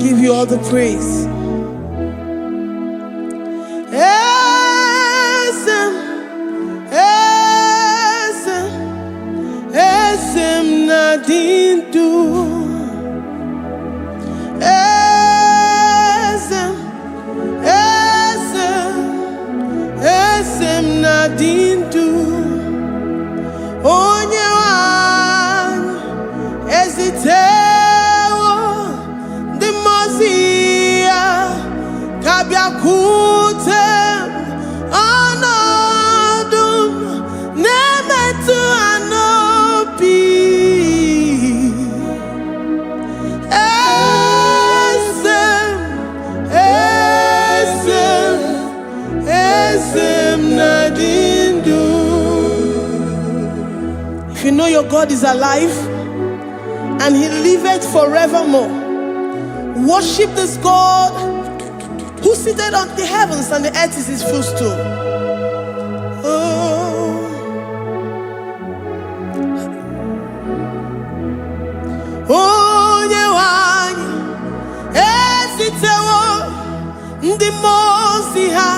Give you all the praise. Eze m, eze m, eze m na-adị ndụ. Eze m, eze m, eze m na-adị ndụ. Onye nwe anyị ezitewo ndị mmụọ ozi ya ka bịakwute m. Ọnọdụ m na-emetụ ha n'obi. Eze m, eze m, eze m na-adị ndụ. If you know your God is alive and he liveth forevermore, worship this God who seated on the heavens and the earth is his footstool. Oh. Onye nwe anyị ezitewo ndị mmụọ ozi ha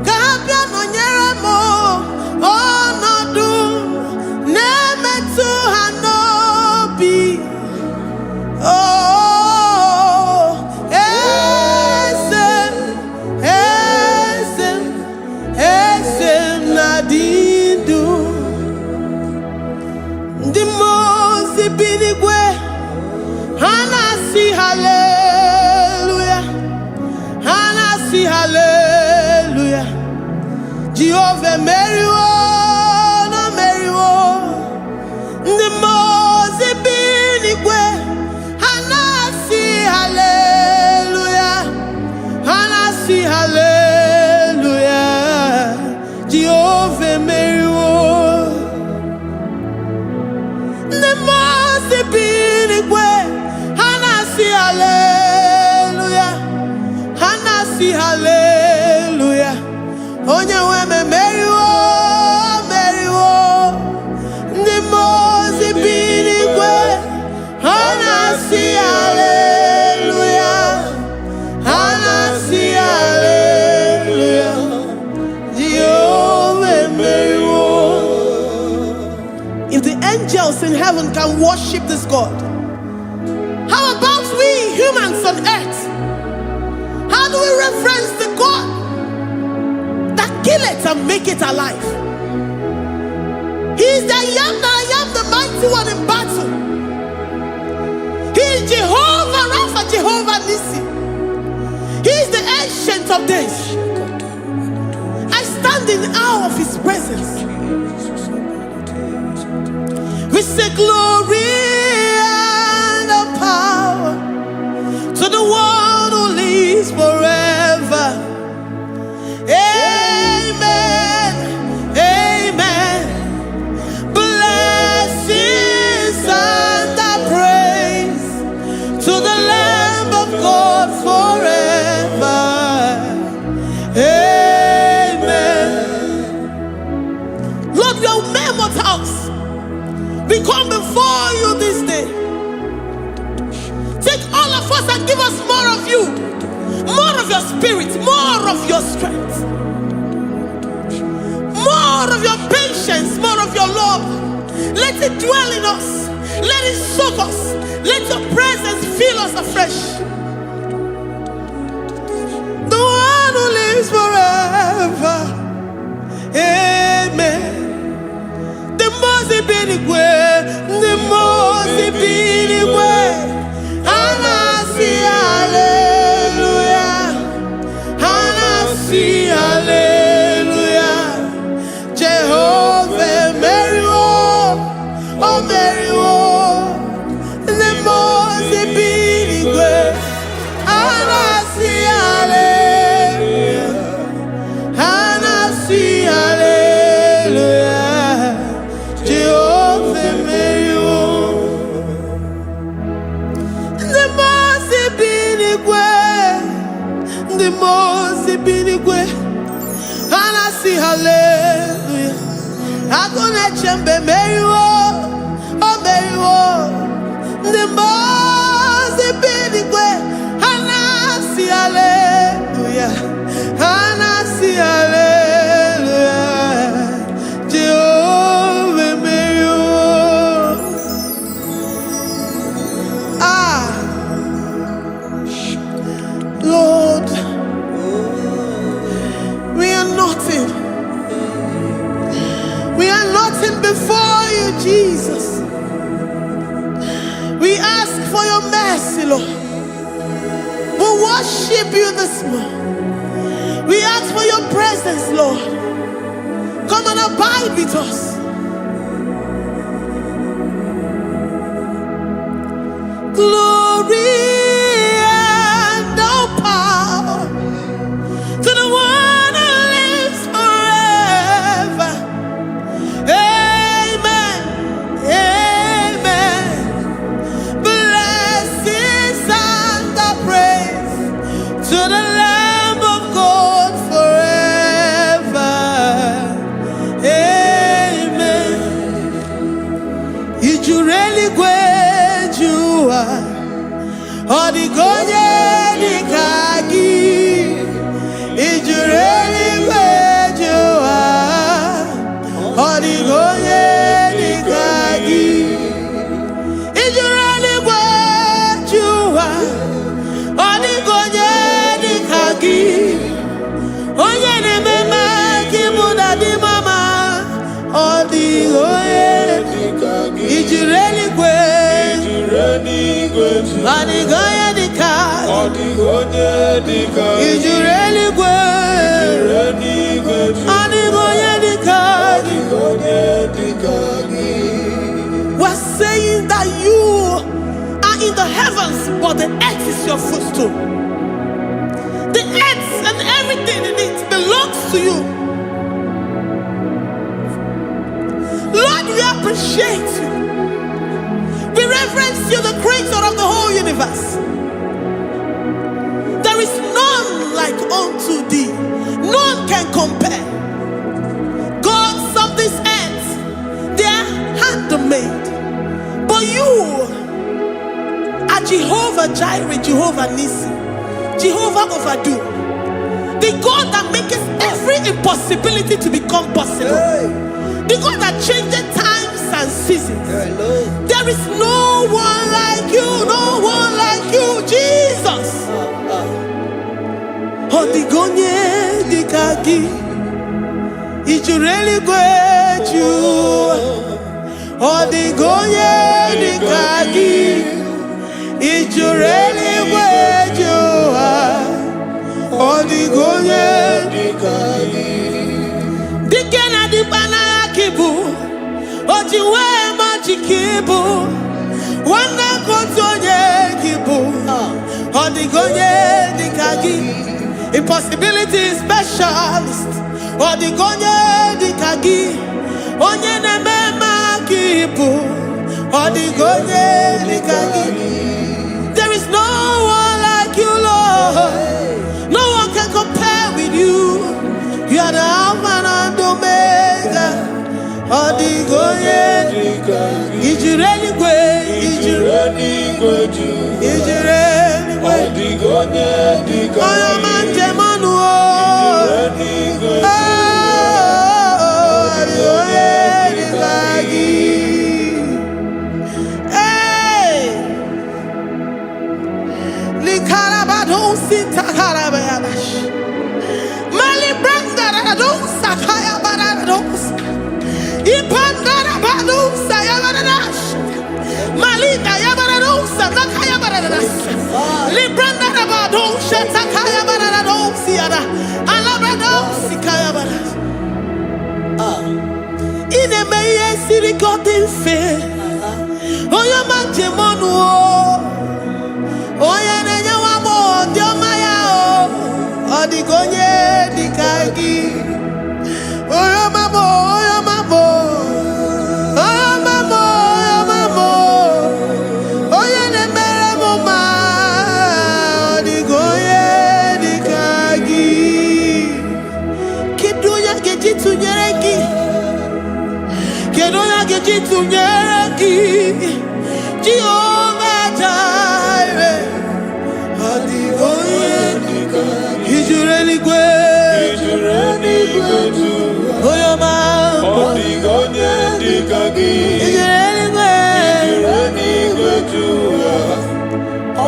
ka ha bịa nọnyere m. Ọnọdụ na-emetụ ha n'obi. Oh, eze m, eze m, eze m na-adị ndụ. Ndị mmụọ ozi bi n'igwe, ha na-asị haleluya, ha na-asị haleluya. Jehova emeriwo na meriwo. Ndị mmụọ ozi bi n'igwe, ha na-asị haleluya, ha na-asị haleluya. Jehova emeriwo. Ndị mmụọ ozi bi n'igwe, ha na-asị haleluya, ha na-asị haleluya. Onye nwe m emeriwo, meriwo. Ndị mmụọ ozi bi n'igwe, ha na-asị haleluya, ha na-asị haleluya. Jehova emeriwo. If the angels in heaven can worship this God, how about we humans on earth? How do we reverence the God that kill it and make it alive? He is the I am that I am, the mighty one in battle. He is Jehovah Rapha, Jehovah Nissi. He is the Ancient of Days. I stand in awe of his presence. We say glory and the power to the one who lives forever. Amen. Amen. Blessings and the praise to the Lamb of God forever. Amen. Lord, we are mere mortals. We come before you this day. Take all of us and give us more of you, more of your spirit, more of your strength, more of your patience, more of your love. Let it dwell in us. Let it soak us. Let your presence fill us afresh. The one who lives forever. Amen. The mmụọ bi n'igwe, ndị mmụọ ozi bi n'igwe, ha na-asị haleluya, ha na-asị haleluya. Jehova emeriwo, o meriwo. Ndị mmụọ ozi bi n'igwe, ha na-asị haleluya, ha na-asị haleluya. Jehova emeriwo. Ndị mmụọ ozi bi n'igwe, ndị mmụọ ozi bi n'igwe, ha na-asị haleluya. Agụ na-eche mba emeriwo, o meriwo. Ndị mmụọ ozi bi n'igwe, ha ask for your mercy, Lord. We worship you this morning. We ask for your presence, Lord. Come and abide with us. Glory and all power to the one who lives forever. Amen. Amen. Blessings and the praise to the Lamb of God forever. Amen. I juru eluigwe ju ụwa, ọ dịghị onye dị ka gị. I juru eluigwe ju ụwa, ọ dịghị onye dị ka gị. I juru eluigwe ju ụwa, ọ dịghị onye dị ka gị. Onye na-eme mma ka ịbụ na dị mama, ọ dịghị onye. I juru eluigwe, ọ dịghị onye dị ka. Ọ dịghị onye dị ka I gị. Juru eluigwe, Eluigwe ọ dịghị onye dị ka Ọ gị. Dịghị onye dị ka gị. We're saying that you are in the heavens, but the earth is your footstool. The earth and everything in it belongs to you. Lord, we appreciate you. We reverence you, the creator of the whole universe. There is none like unto thee. None can compare. Gods of this earth, they are handmade. But you are Jehovah Jireh, Jehovah Nissi, Jehovah Overdo. The God that makes every impossibility to become possible. The God that changes times and seasons. There is no one like you, no one like you, Jesus. Ọ dịghị onye dị ka gị. I juru eluigwe ju ụwa. Ọ dịghị onye dị ka gị. I juru eluigwe ju ụwa. Ọ dịghị onye. Dị ka gị. Dike na dịkpa n'agha ka ị bụ. O ji wee ma ji ka ị bụ. Nwanne ka otu onye ka ị bụ. Ọ dịghị onye dị ka gị. Impossibility specialist. Ọ dịghị onye dị ka gị. Onye na-eme mma ka ị bụ. Ọ dịghị onye dị ka gị. There is no one like you, Lord. No one can compare with you. You are the Alpha and Omega. Ọ dịghị onye. Dị ka gị. I juru eluigwe, i juru, Eluigwe ju i juru Ọ eluigwe. Dịghị onye dị ka Onye gị. Ọma njem ọnụ o. Eluigwe Oh, ọ dịghị onye dị ka gị. Hey! Likarabadosi takarabayabash. Mali brandaradosa kayabarados. Ipandarabadosa yabaradas. Malika yabaradosa nakayabaradas. Librandarabadosa takayabaradosi yada. Alabradosi kayabaras. Ị na-eme ihe siri ka ọ dị mfe. Onye ọma njem ọnụ o. Onye na-enye nwa agbọghọ ndị ọma ya o. Ọ dịghị onye dị ka gị. Onye ọma m, onye ọma m, onye ọma m, onye ọma m, onye na-emere m mma, ọ dịghị onye dị ka gị. Kedu onye a ga-eji tụnyere gị? Kedu onye a ga-eji tụnyere gị? Jehova Jireh, ọ dịghị onye. Dị ka gị. I juru eluigwe, Ijuru eluigwe ju onye ọma. Ọ dịghị onye dị ka gị. I juru eluigwe. Ijuru eluigwe ju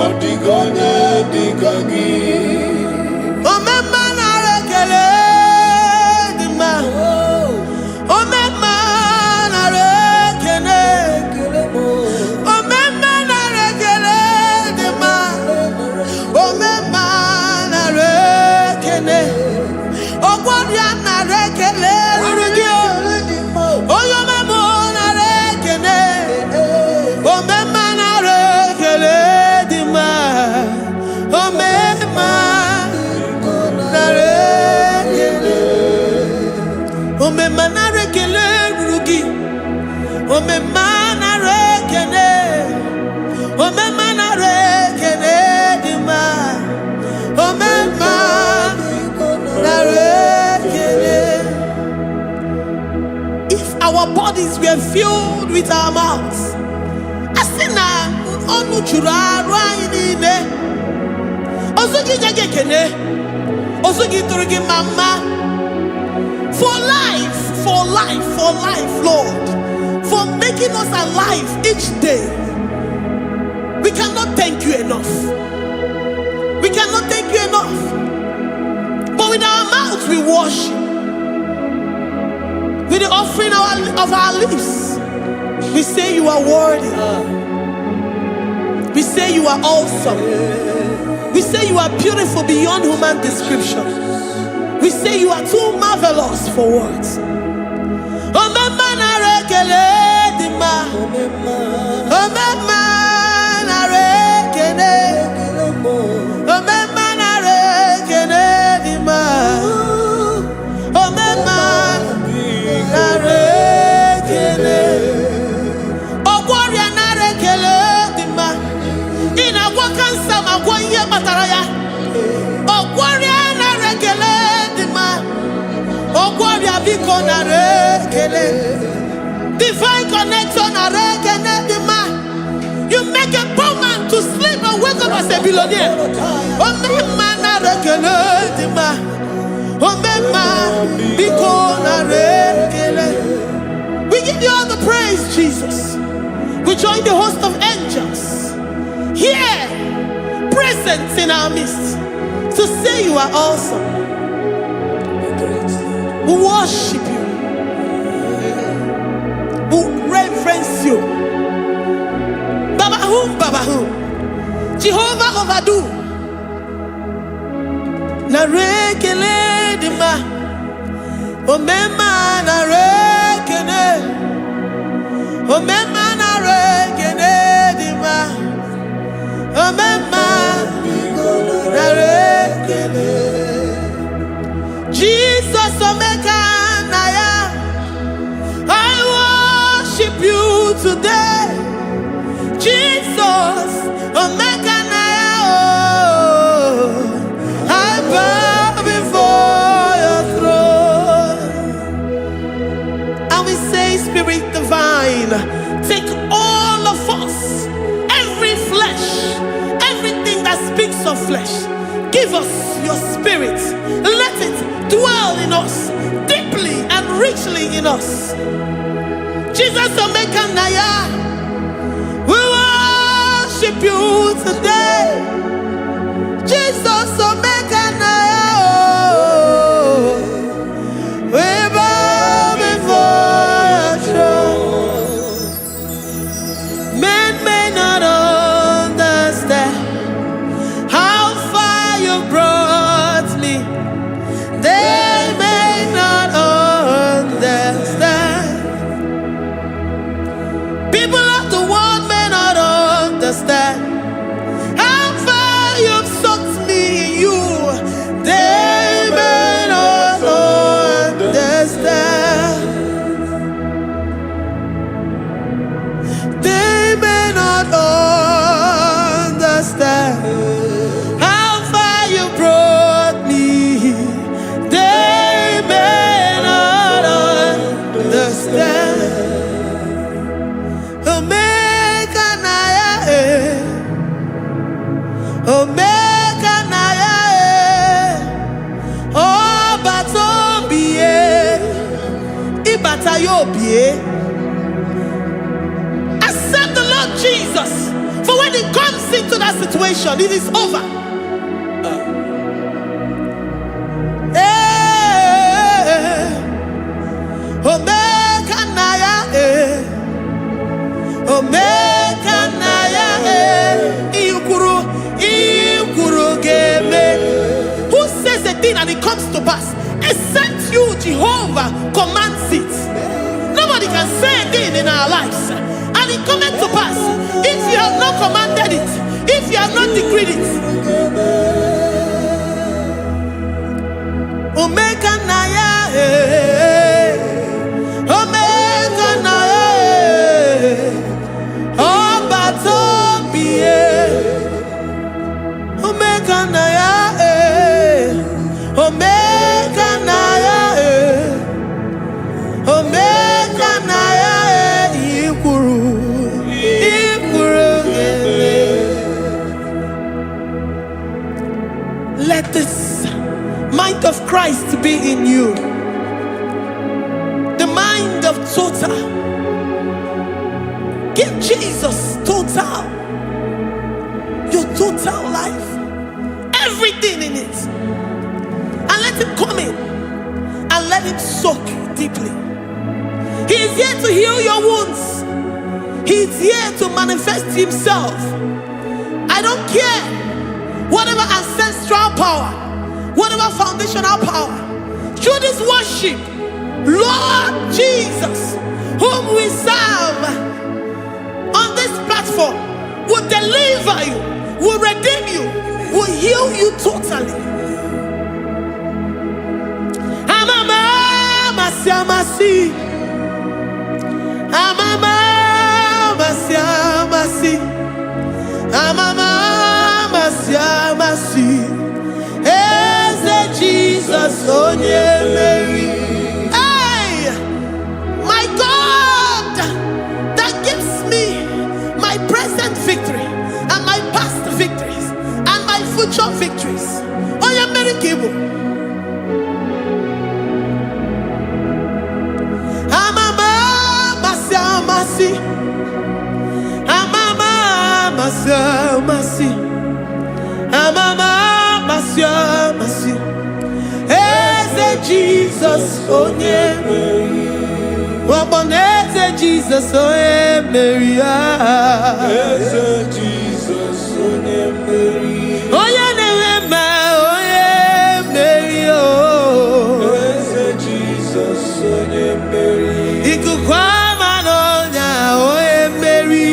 Ọ dịghị onye dị ka gị. Omemma, nara ekele dị mma. Omemma, nara ekele. bodies were filled with our mouths, a sị na ọnụ juru arụ anyị niile, ozu gị nye gị ekene, ozu gị tụrụ gị mma mma. For life, for life, for life, Lord, for making us alive each day. We cannot thank you enough. We cannot thank you enough. But with our mouths we worship. With the offering of our lips, we say you are worthy. We say you are awesome. We say you are beautiful beyond human description. We say you are too marvelous for words. Omemma, nara ekele dị mma. Omemma, nara ekele. Omemma, nara ekele dị mma. Omemma, nara ekele. Ọgwọ ọrịa, nara ekele dị mma. Ị na-agwọ kansa ma gwọ ihe kpatara ya. Ọgwọ ọrịa, nara ekele dị mma. Ọgwọ ọrịa, biko nara ekele. Divine connector, nara ekele dị mma. You make a poor man to sleep and wake up as a billionaire. Omemma, nara ekele dị mma. Omemma, biko nara ekele. We give you all the praise, Jesus. We join the host of angels here present in our midst to say you are awesome. We worship you. We reverence you. Baba whom, Baba whom. Jehovah overdo. Nara ekele dị mma. Omemma, nara ekele. Omemma, nara ekele dị mma. Omemma, nara ekele. Jesus Omeka Naya, I worship you today. Jesus Omeka Naya, oh, I bow before your throne. And we say, Spirit divine, take all of us, every flesh, everything that speaks of flesh. Give us your spirit. Let it dwell in us deeply and richly in us. Jesus Omeka Naya, we worship you today. Jesus Omeka Naya, oh, we bow before your throne. Men may not understand how far you brought me. They may not understand. People of the world may not understand how far you've sought me in you. They may not understand. They may not understand how far you brought me. They may not understand. Omega Naya, eh. Omega Naya, eh. Ọba tó ń bìí, ìbàtà yóò bìí. Accept the Lord Jesus. For when he comes into that situation, it is over. Eh, Omega Naya, eh. Omega Naya, eh. Ihe kwuru ga-eme. Who says a thing and it comes to pass? Except you, Jehovah, commands it. Nobody can say a thing in our lives and it cometh to pass if you have not commanded it, if you have not decreed it. Omega Naya, eh. Omega Naya, eh. Ọba tó bí e. Omega Naya, eh. Omega Naya, eh. Omega Naya. Christ be in you. The mind of total. Give Jesus total. Your total life. Everything in it. And let him come in and let him soak you deeply. He is here to heal your wounds. He is here to manifest himself. I don't care whatever ancestral power, whatever foundational power. Through this worship, Lord Jesus, whom we serve on this platform, will deliver you, will redeem you, will heal you totally. Amama, masi, amasi. Amama, masi, amasi. Amama, masi, amasi. Eze Jesus, onye mmeri. Hey, my God, that gives me my present victory and my past victories and my future victories. Onye mmeri ka ị bụ. Amama, amasị, amasị. Amama, amasị, amasị. Amama, amasị, amasị. Eze Jesus, onye mmeri. Ọgbọnọ eze Jesus, onye mmeri. Ah. Eze Jizọs onye mmeri. Onye na-enwe mma, onye mmeri. Oh. Eze Jizọs onye mmeri. Ikuku ama n'ọnya, onye mmeri.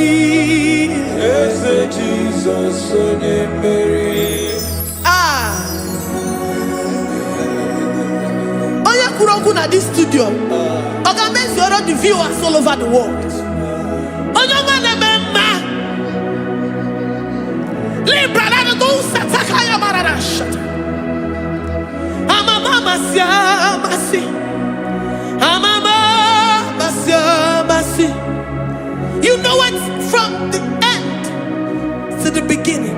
Eze Jizọs onye mmeri. Ah. Onye kwuru okwu na this studio, ọ ga-emezuoro the viewers all over the world. Onye ọma na-eme mma. Libra na do sataka ya barara shata. Amama amasị amasị. Amama amasị amasị. You know it from the end to the beginning.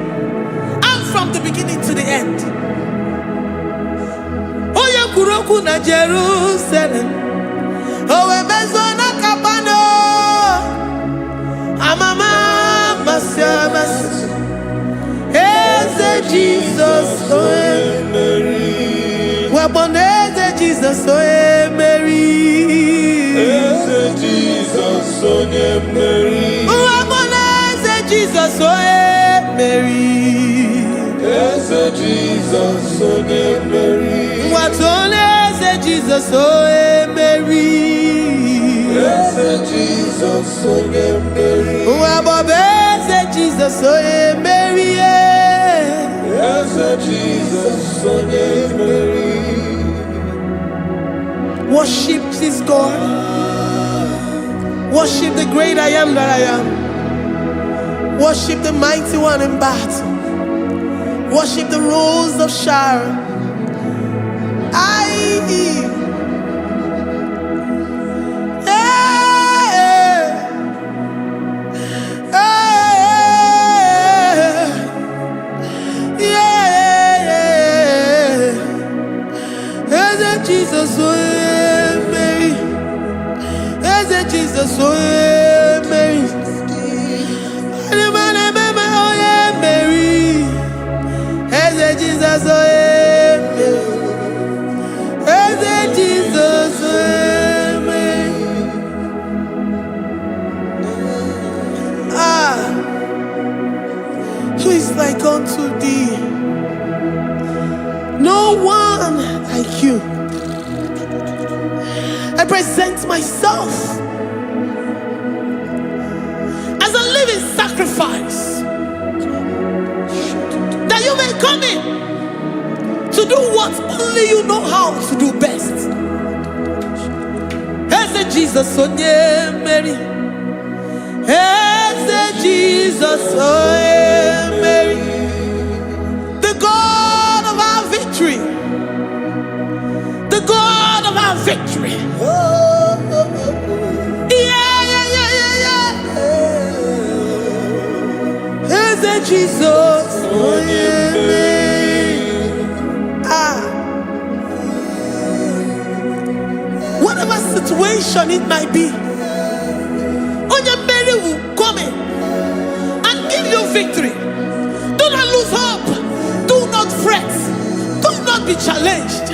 And from the beginning to the end. Onye kwuru okwu na Jerusalem, o wee mezuo na Kapanọm. Amama amasị amasị. Eze Jizọs onye Mmeri. Wakpo eze Jizọs onye mmeri. Eze Jizọs onye mmeri. Wakpo eze Jizọs onye mmeri. Eze Jizọs onye mmeri. Nwatụ eze Jizọs onye mmeri. Eze Jizọs onye mmeri. Nwa eze Jizọs onye mmeri. Eze Jizọs onye mmeri. Worship this God. Worship the great I am that I am. Worship the mighty one in battle. Worship the Rose of Sharon. I. Hey, hey, yeah. Eze Jesus, onye mmeri. Eze Jesus, onye mmeri. Onye onye mmeri. Eze Jesus, onye mmeri. Eze Jesus, onye mmeri. Ah, who is like unto thee? No one like you. I present myself as a living sacrifice that you may come in to do what only you know how to do best. Eze Jesus onye mmeri. Eze Jesus onye mmeri. The God of our victory. The God of our victory. Yeah. Eze Jesus onye mmeri. Ah. situation it might be, Onye mmeri will come in and give you victory. Do not lose hope. Do not fret. Do not be challenged.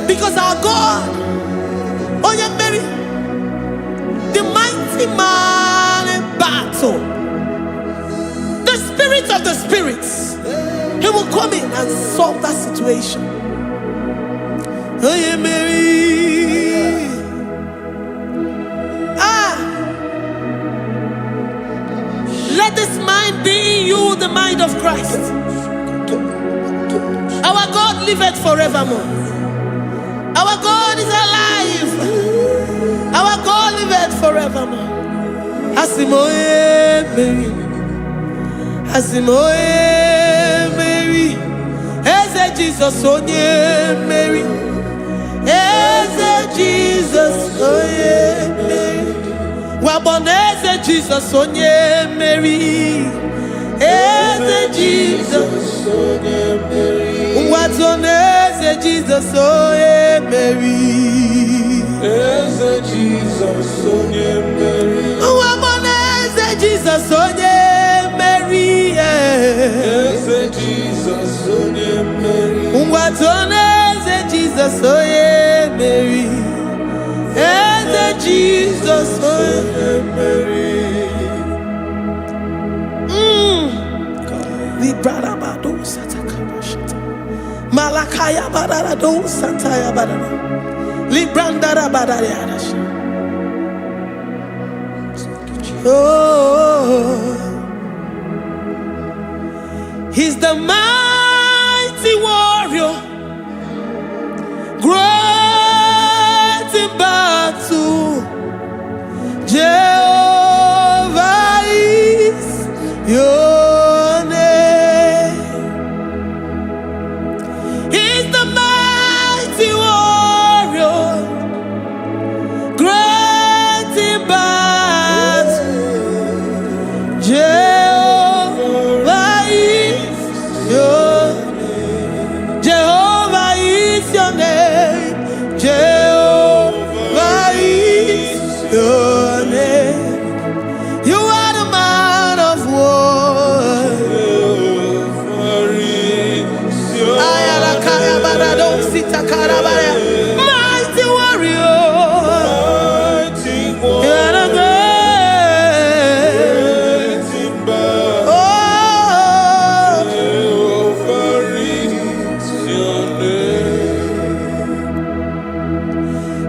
Because our God, Onye mmeri, the mighty man in battle, the spirit of the spirits, he will come in and solve that situation. Onye mmeri. Ah, let this mind be in you, the mind of Christ. Our God liveth forevermore. Our God is alive. Our God liveth forevermore. Asị m onye mmeri. Asị m onye mmeri. Eze Jizọs onye mmeri. Eze Jizọs onye mmeri. Gwagbo na Eze Jizọs onye mmeri. Eze Jizọs. Onye mmeri. Ngwa na Eze Jizọs onye mmeri. Eze Jizọs onye mmeri. Ngwa na Eze Jizọs onye mmeri. Eze Jizọs onye mmeri. Ngwa na Eze Jizọs onye mmeri. Eze Jizọs onye Onye mmeri. Librarabado satakabashata. Malakaya bararado santaya barara. Librandara barariarash. Oh, he's the mighty warrior, great in battle. Jehovah is your name. He's the mighty warrior, great in battle. Jehovah is your Jehovah is your name. Jehovah is your name. You are the man of war. Jehovah is your Ayalakaya barado sitakarabaya. Mighty warrior. Mighty You are the warrior. great. Great in battle. Oh, Jehovah is your name.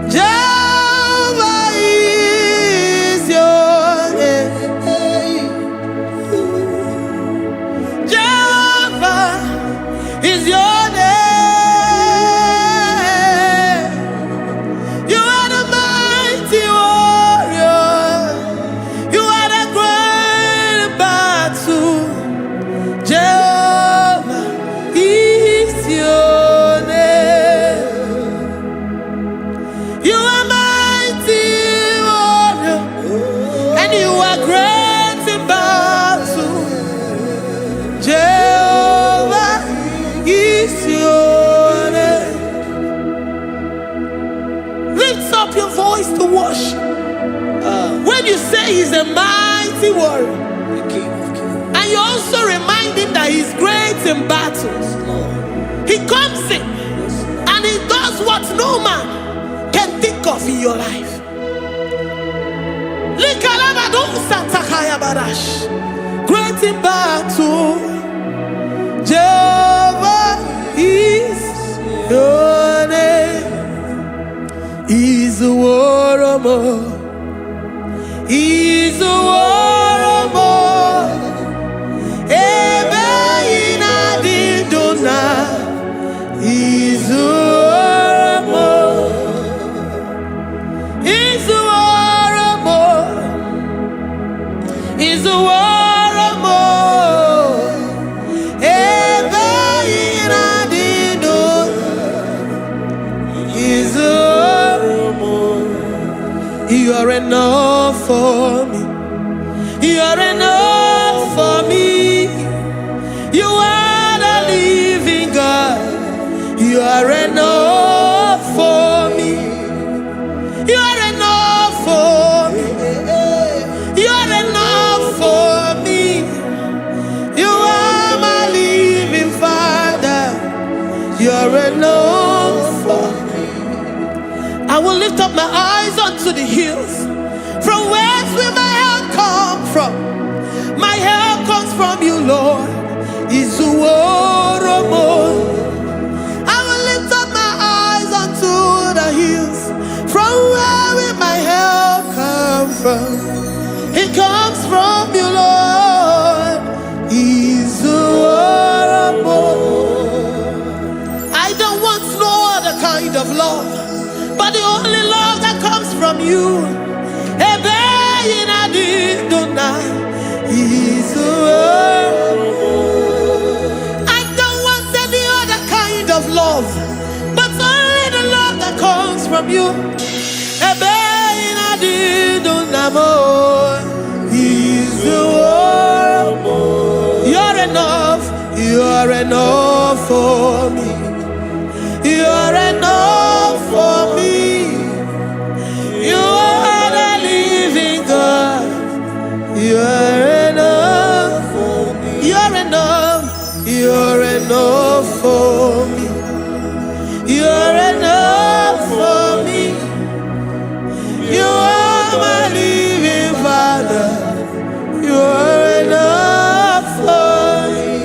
Jehovah is your name. Jehovah is your name. You are the mighty warrior. You are the great battle. Jehovah is your name. You are mighty warrior, and you are great in battle. Jehovah is your name. Lift up your voice to worship. When you say he's a mighty warrior, The King of Kings. and you also remind him that he's great in battles, Lord. he comes in and he does what no man can think of in your life. Likalabadosatakayabash. Great in battle, Jehovah is your name. Izuworomo, Izuworomo, ebe ị na-adị ndụ na Izuworomo, Izuworomo, Izuworomo, ebe ị na-adị ndụ, Izuworomo. You are enough for me. You are enough for me. You are the living God. You are enough for me. You lift up my eyes unto the hills. From whence will my help come from? My help comes from you, Lord. Izuworo m. I will lift up my eyes unto the hills. From where will my help come from? It comes from you, Lord. Izuworo m. I don't want no other kind of love, but the only love that comes from you. Ebe ị na-adị ndụ na Izuworo. I don't want any other kind of love, but only the love that comes from you. Ebe ị na-adị ndụ na m, Izuworo. You're enough, you're enough for me. You're enough for me. You are the living God. You're enough for me. You're enough. You're enough for me. You're enough for me. You are my living Father. You are enough for me.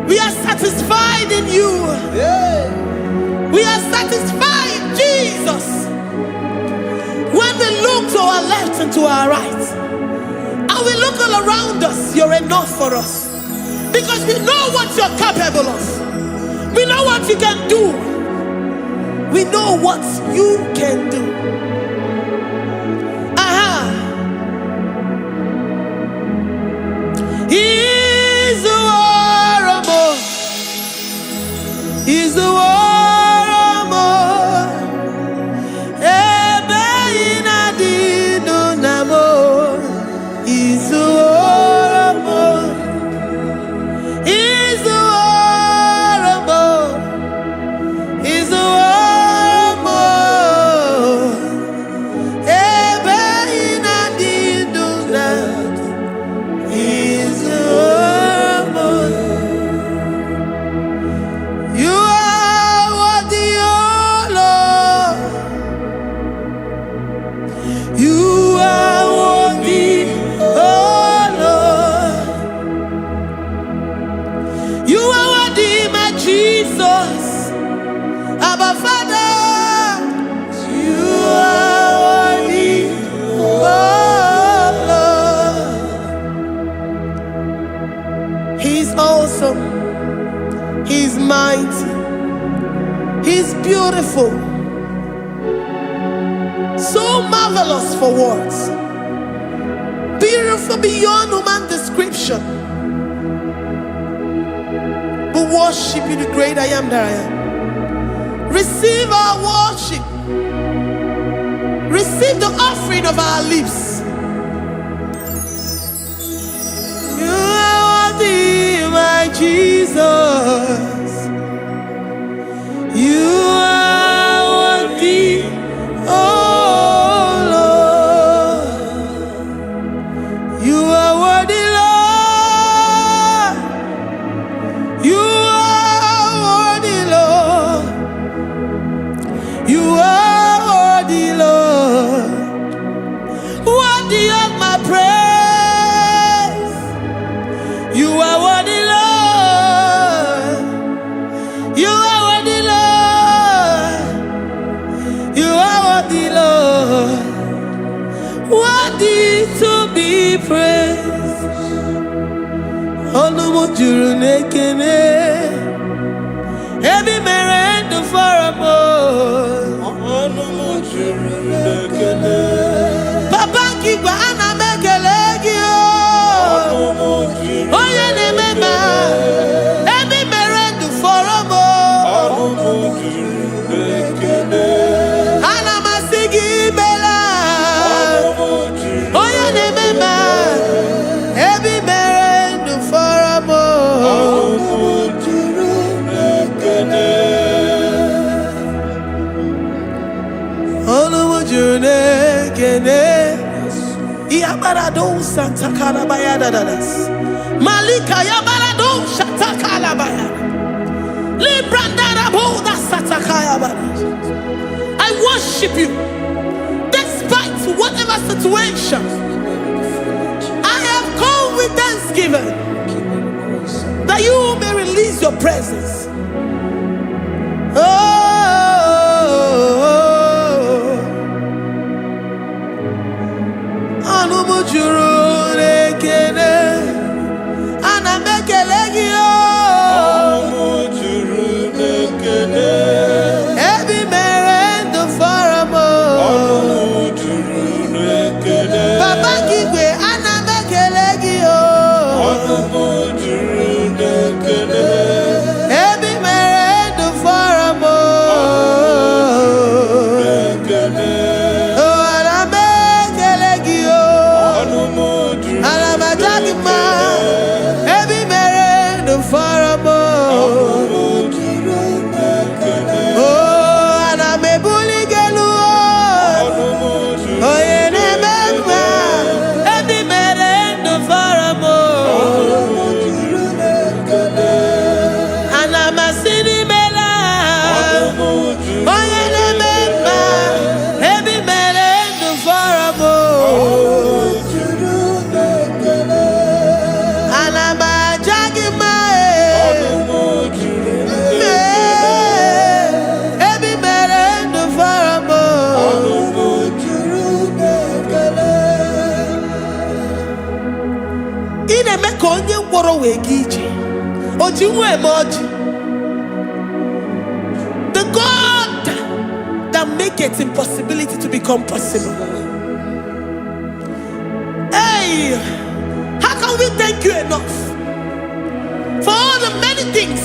We are satisfied in you. We are satisfied, Jesus. When we look to our left and to our right, and we look all around us, you're enough for us. Because we know what you're capable of. We know what you can do. We know what you can do. Aha. Izuworo m. Izuworo m. Ebe ị na-adị ndụ na m. Izuworo m. Izuworo m. Izuworo m. Ebe ị na-adị ndụ na Izuworo m. You are worthy, O Lord. You are worthy, O Lord. You are worthy, my Jesus. Abba Father. You are worthy, O Lord. He's awesome. He's mighty. He's beautiful. So marvelous for words. Beautiful beyond human description. We worship you, the great I am that I am. Receive our worship. Receive the offering of our lips. You are worthy, my Jesus. You are worthy, oh Lord. You are worthy, Lord. You are worthy, Lord. You are worthy, Lord. Worthy of my praise. You are worthy, Lord. You are worthy, Lord. You are worthy, Lord. Worthy to be praised. Ọnụ m juru n'ekele. Ebe i mere ndụ fọrọ m. Ọnụ m juru n'ekele. Papa nke igwe, ana m ekele gị o. Ọnụ m juru. Onye na-eme ma ebe i mere ndụ fọrọ m. Ọnụ m juru n'ekele. Ana m asị gị imela. Ọnụ m juru. Onye na-eme ma ebe i mere ndụ fọrọ m. Ọnụ m juru n'ekele. Ọnụ m juru n'ekele. Yabarado santakarabaya dadadas. Malika yabarado shatakalabaya. Librandaraboda satakaya. I worship you despite whatever situation. I have come with thanksgiving that you may release your presence. Oh, ọnụ m juru n'ekele, ana m ekele gị o. Ọnụ juru n'ekele. Ebe i mere ndụ fọrọ m o. Ọnụ juru n'ekele. Papa gị igwe, ana m ekele gị o. Ọnụ m juru n'ekele. Ebe i mere ndụ fọrọ m o. N'ekele. Oh, ana m ekele gị o. Ọnụ m juru Ana m aja gị mma. Ebe i mere ndụ fọrọ m o. Ọnụ juru n'ekele. Oh, ana m ebuli gị elu o. Ọnụ m juru Onye na-eme mma, ebe i mere ndụ fọrọ m o. Ọnụ juru n'ekele. Ana m asị n'imela. Ọnụ m juru Onye na-eme mma, ebe i mere ndụ fọrọ m o. Juru n'ekele. Ana m aja gị mma e. Ọnụ m juru Ee, ebe i mere ndụ fọrọ m o. Ọnụ m juru n'ekele. Ị na-eme ka onye ngwọrọ wee gaa ije, o ji nwa eme ọjị. The God that maketh impossibility to become possible. Hey, how can we thank you enough for all the many things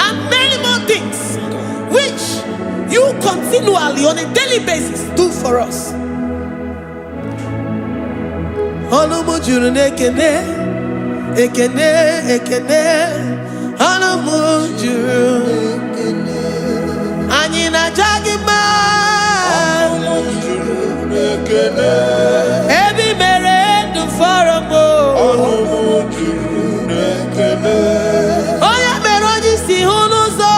and many more things which you continually, on a daily basis, do for us? Ọnụ m juru n'ekene, ekene, ekene. Ọnụ m juru. Anyị na-aja gị mma. Ọnụ m juru n'ekele. Ebe i mere ndụ fọrọ m o. Ọnụ m juru n'ekele. Onye mere onye isi hụ n'ụzọ.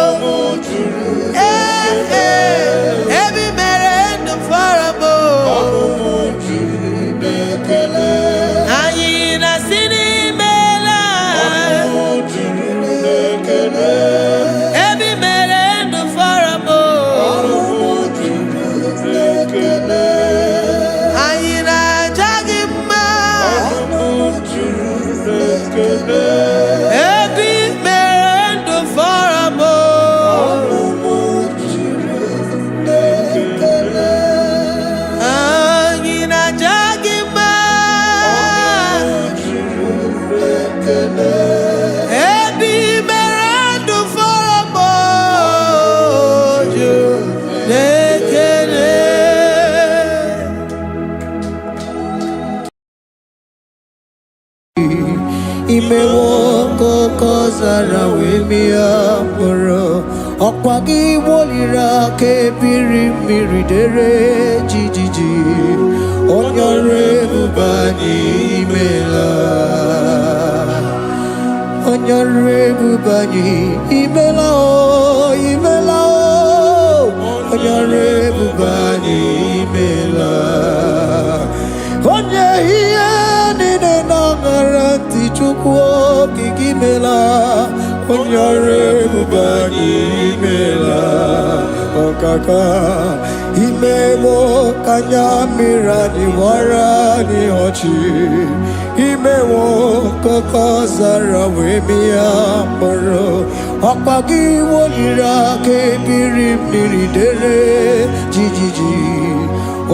Ọnụ m juru Ee, ee, ebe i mere ndụ fọrọ m o. Ọnụ m juru n'ekele. Anyị na-asị n'imela. Ọnụ m juru n'ekele. Ebe i mere ndụ fọrọ m o. Ọnụ m juru n'ekele. Anyị na-aja gị mma. Ọnụ m juru n'ekele. Ebe i mere ndụ fọrọ m o. Ọnụ m juru n'ekele. Anyị na-aja gị mma. Ọnụ m juru n'ekele. Ebe i mere ndụ fọrọ m o. Juru n'ekele. Imewo ka ọzara wee mịa mkpụrụ, ọkwa gị woliri aka ebiri mmiri dere jijiji. Onye ọrụ ebube anyị, imela. Onye ọrụ ebube anyị, imela o, imela o. Onye ọrụ ebube anyị, imela. Onye ihe niile na-aṅara ntị, Chukwu okike, imela. Onye ọrụ ebube anyị, imela. Ọkaka imewo ka anya mmiri anyị wara anyị ọchị, imewo ka ọzara wee mịa mkpụrụ, ọkwa gị woliri aka ebiri mmiri dere jijiji.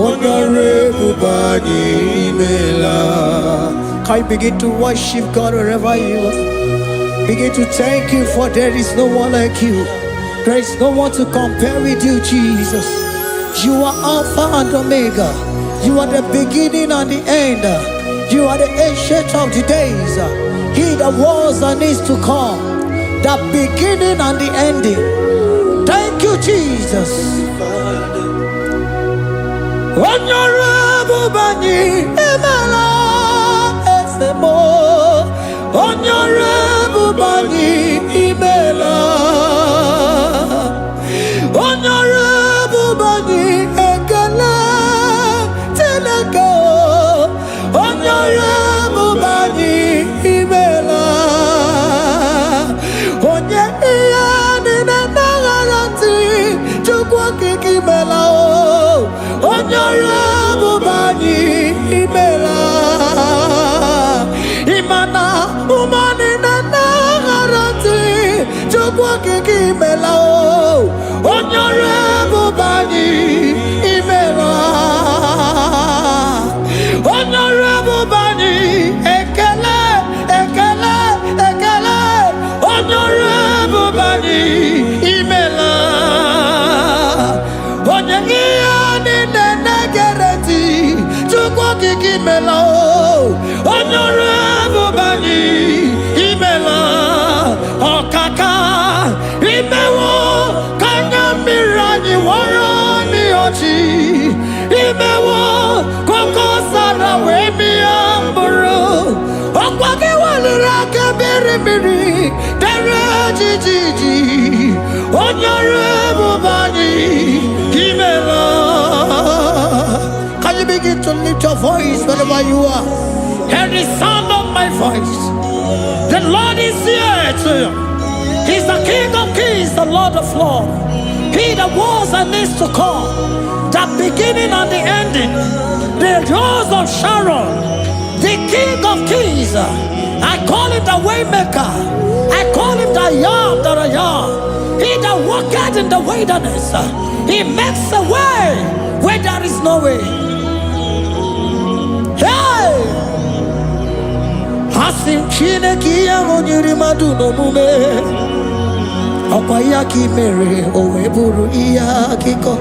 Onye ọrụ ebube anyị, imela. Can you begin to worship God wherever you are? Begin to thank you, for there is no one like you. There is no one to compare with you, Jesus. You are Alpha and Omega. You are the beginning and the end. You are the Ancient of the Days. He that was and is to come. The beginning and the ending. Thank you, Jesus. Onye ọrụ ebube anyị, imela. Eze m, onye ọrụ ebube anyị, imela. Onye ọrụ ebube. Chukwu Okike, imela o. Onye ọrụ ebube anyị, imela. Onye ọrụ ebube anyị, ekele, ekele, ekele. Onye ọrụ ebube anyị, imela. Onye ihe niile na-egere ntị, Chukwu Okike, imela o. Onye ọrụ ebube anyị, imela. Ọkaka, imewo ka anya mmiri anyị wọrọ n'ọchị. Imewo koko sara wee mịa mkpụrụ. Ọkwa gị weliri aka mmiri mmiri dere jijiji. Onye ọrụ ebube anyị, imela. Can you begin to lift your voice wherever you are? Hear the sound of my voice. The Lord is here to you. He's the King of Kings, the Lord of Lords. He that was and is to come, the beginning and the ending, the Rose of Sharon, the King of Kings. I call him the Waymaker. I call him the I Am that I Am. He that walketh in the wilderness. He makes a way where there is no way. Hey! Asị m Chineke, ihe ahụ nyere mmadụ n'omume, ọkwa ya ka ị mere o wee bụrụ ihe akụkọ.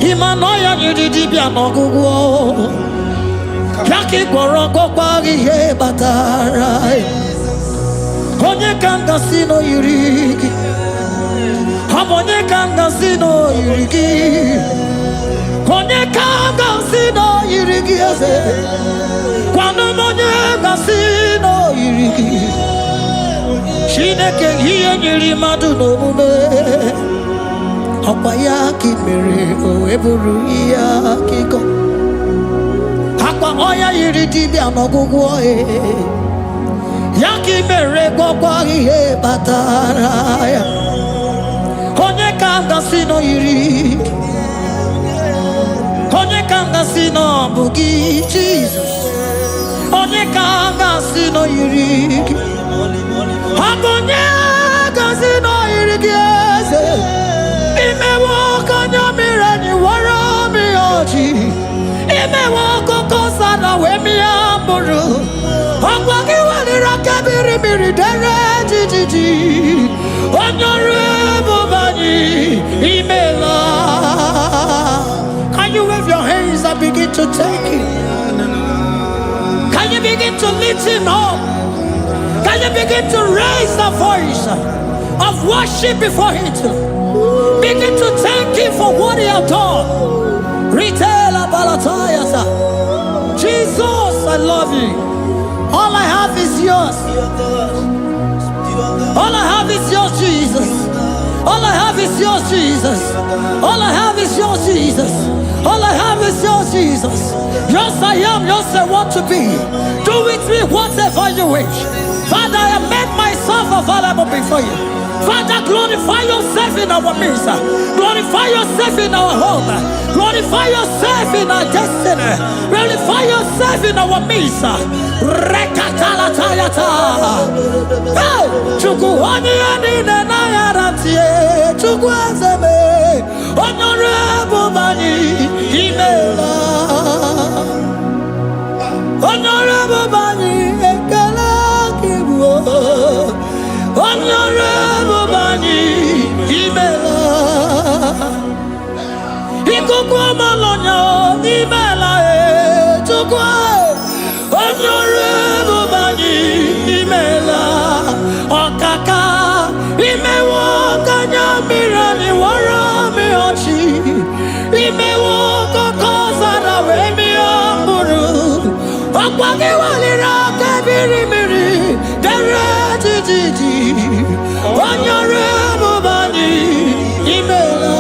Ịma na ọya nyere dibịa n'ọgwụgwọ ya ka ị gwọrọ, gwọkwa ihe kpatara ya. Onye ka m gasị na o yiri gị? Ọ bụ onye ka m gasị na o yiri gị? Onye ka m gasị na o yiri gị, eze? Gwanụ m onye gasị na o yiri gị. Chineke, ihe nyere mmadụ n'omume, ọkwa ya ka ị mere o wee bụrụ ihe akụkọ. Akwa ọya yiri dibịa n'ọgwụgwọ ya ka ị mere gwọkwa ihe kpatara ya. Onye ka m gasị na o yiri gị? Onye ka m gasị na ọ bụ gị, Jizọs? Onye ka m gasị na o yiri gị? Ọ bụ onye gasị na o yiri gị, eze? Imewo ka anya mmiri anyị wara mmiri ọchị. Imewo akụkọ sara wee mịa mkpụrụ. Ọgwa gị weliri aka mmiri mmiri dere jijiji. Onye ọrụ ebube anyị, imela. Can you wave your hands and begin to thank him? Can you begin to lift him up? Can you begin to raise the voice of worship before him? Begin to thank him for what he has done. Retailer Balatayasa. Jesus, I love you. All I have is yours. All I have is yours, Jesus. All I have is yours, Jesus. All I have is yours, Jesus. All I have is yours, Jesus. Yours I am, yours I want to be. Do with me whatever you wish. Father, I have made myself available before you. Father, glorify yourself in our midst. Glorify yourself in our home. Glorify yourself in our destiny. Glorify yourself in our midst. Rekatalatayata. Hey! Chukwu, onye ya niile na-aghara ntị, Chukwu eze m, onye ọrụ ebube anyị, imeela. Onye ọrụ ebube anyị, ekele gị bụ. Onye ọrụ ebube anyị, imeela. Ikuku ọmalọnya, imeela e. Chukwu onye ọrụ ebube anyị, imeela. Ọkaka, imewo ka anya mmiri anyị wara mmiri ọchị. Imewo kọkọ zara wee mịa mkpụrụ. Ọkwa gị weliri aka biri mmiri dere jijiji. Onye ọrụ ebube anyị, imeela.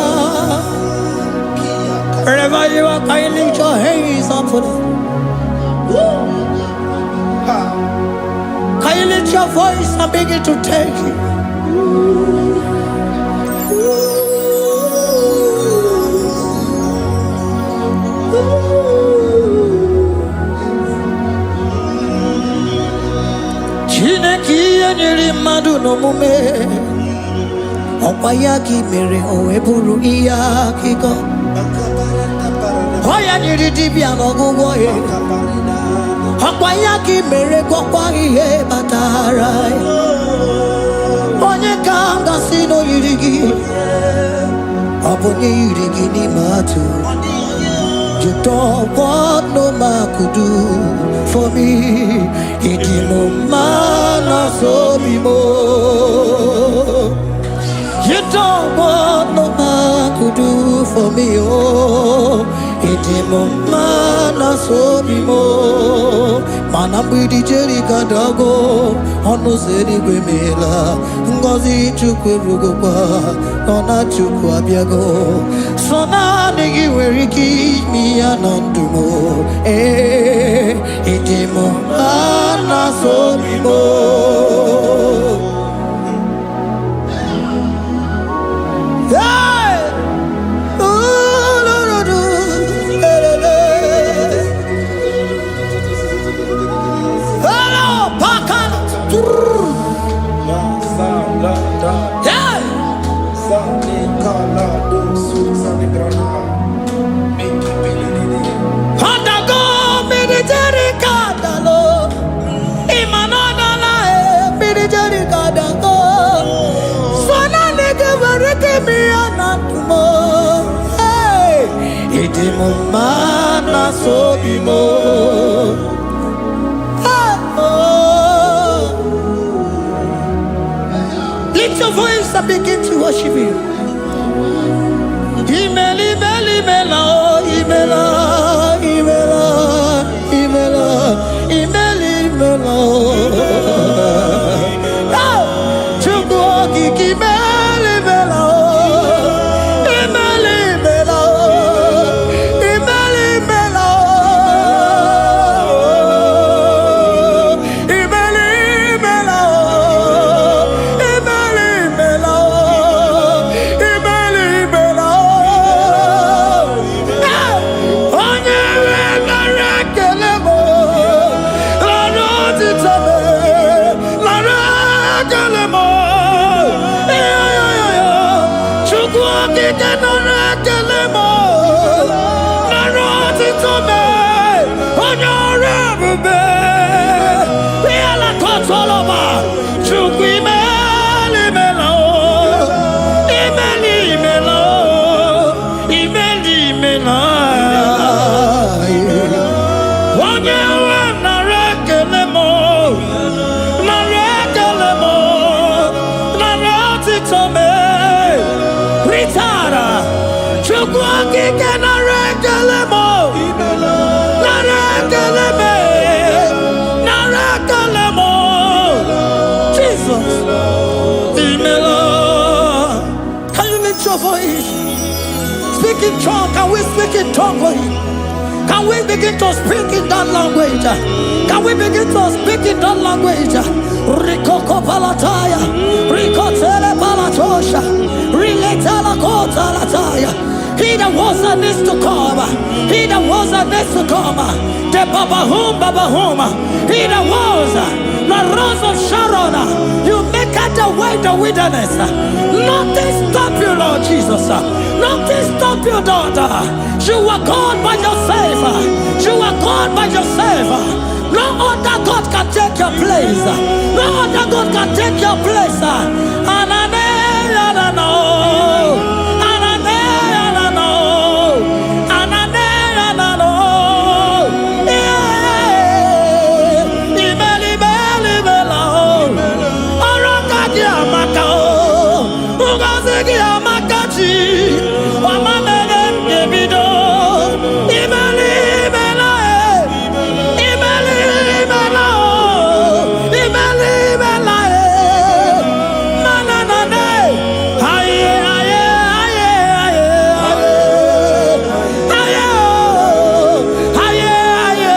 Wherever you are, can you lift your hands up for them? Can you lift your voice and begin to thank him? Chineke, ihe nyere mmadụ n'omume, Ọkwa ya ka i mere o wee bụrụ ihe akụkọ. Ọ ya nyere dibịa n'ọgwụgwọ ya. Ọkwa ya ka i mere gwọkwa ihe kpatara ya. Onye ka m gasị na o yiri gị? Ọ bụ onye yiri gị n'ime atụ. You don't want no man could do for me. Ịdị m mma na sobi m. You don't want no man could do for me. Oh, ịdị m mma na sobi m. Mana mgbidi Jeriko adago, ọnụ ụzọ eluigwe meela. Ngọzi Chukwu erugokwa, nọ na Chukwu abịago. Sọ naanị gị nwere ike ime ya na ndụ m. Ee, ịdị m mma na sobi m. Hey! Ooh, do, do, do. Eh, eh, eh. Hello, Pakan. La sa la da Hey! sa ni ka la do su sa ni grana mi ki pi li li li. Ọdago mmiri Jeriko adalo. Ịma na ọ dala e, mmiri Jeriko adago. So naanị gị nwere ike ime ya na ndụ m. Hey! Ịdị m mma na sobi m. Hey! Oh. Lift your voice and begin to worship Him. Imela, imela, imela, oh, imela, imela, imela, imela, imela, oh. Oh, Chukwu okike imela, imela, oh. Imela, imela, oh. Imela, imela, oh. Imela, imela, oh. Imela, imela, oh. Imela, imela, oh. Hey! Onye nwe nara ekele m, nara otito m, nara ekele m. Iyo, Chukwu okike nara ekele m, nara otito m, onye ọrụ ebube. Ihe kọtọlọba, Chukwu imela, imela, o. Imela, imela, o. Imela, imela. Onye nwe m nara ekele m, nara ekele m, nara otito m. Ritara, Chukwu okike nara ekele m, nara ekele m, nara ekele m. Jesus, imela. Can you lift your voice? Speak in tongue. Can we speak in tongue for him? Can we begin to speak in that language? Can we begin to speak in that language? Rikoko palataya, rikotele palatosha, riletela kotalataya. He that was and is to come, he that was and is to come, the Babahum Babahum, he that was, the Rose of Sharon, you make out the way the wilderness. Nothing stop you, Lord Jesus. Nothing stop you, daughter. You are God by yourself. You are God by yourself. No other God can take your place. No other God can take your place. Anane, anano. Anane, anano. Anane, anano. Yeah. Imeli, imeli, imela, oh. Ọrụ aka gị amaka o. Ngọzi gị amaka chi. Ọma mere m ga-ebido. Imeli, imela, e. Imeli, imela, o. Imeli, imela, e. Mana na na. Aye, aye, aye, aye, aye. Aye, o. Aye, aye.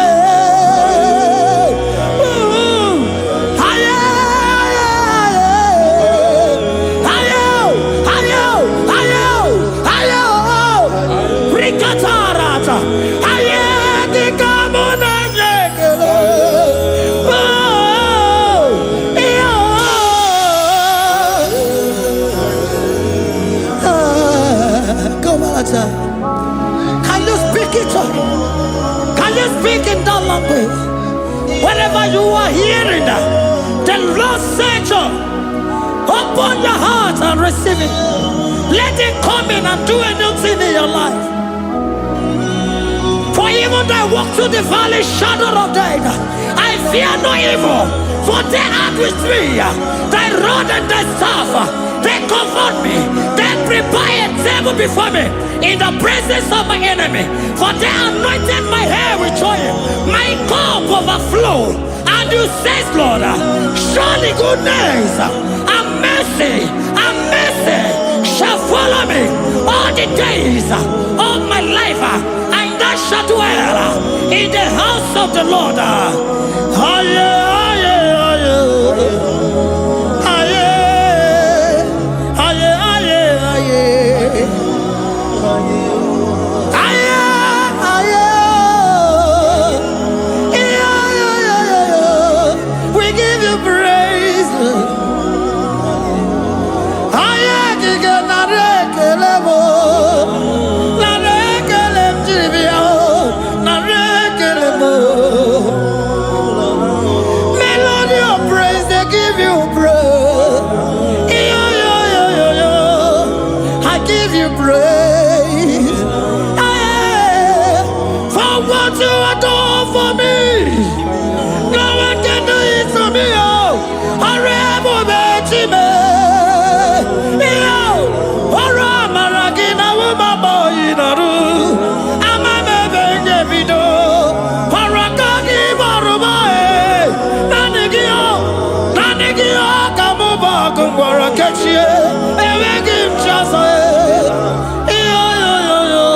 Ooh. Aye, aye, aye. Aye, o. Aye, o. Aye, o. The Lord said, open your heart and receive it. Let it come in and do a new thing in your life. For even though I walk through the valley shadow of death, I fear no evil, for they are with me. Thy rod and thy staff, they comfort me. They prepare a table before me in the presence of my enemy. For they anointed my head with oil, my cup overflow. And you say, Lord, surely goodness and mercy shall follow me all the days of my life, and I shall dwell in the house of the Lord. Aye, aye, aye. Aye, aye, aye, aye. Aye, aye. Yeah, yeah, yeah, yeah. We give you praise, Lord. Aye, kike nara ekele m o. Nara ekele m jiri bịa o. Nara ekele m o. Melody of praise, they give you praise. Yo, yo, yo, yo, yo. I give you praise. Hey, for what you have done for me. No one can do it for me. Oh, ọrụ ebube Chime. Yo, ọrụ amara gị na wụmama oyi nọrụ. Ama m ebe m ga-ebido. Ọrụ aka gị gbọrọ m ee. Naanị gị o, naanị gị o ka mụ bụ ọgụ ngwọrọ kechie. Enweghị m chi ọzọ ee. Yo, yo, yo, yo.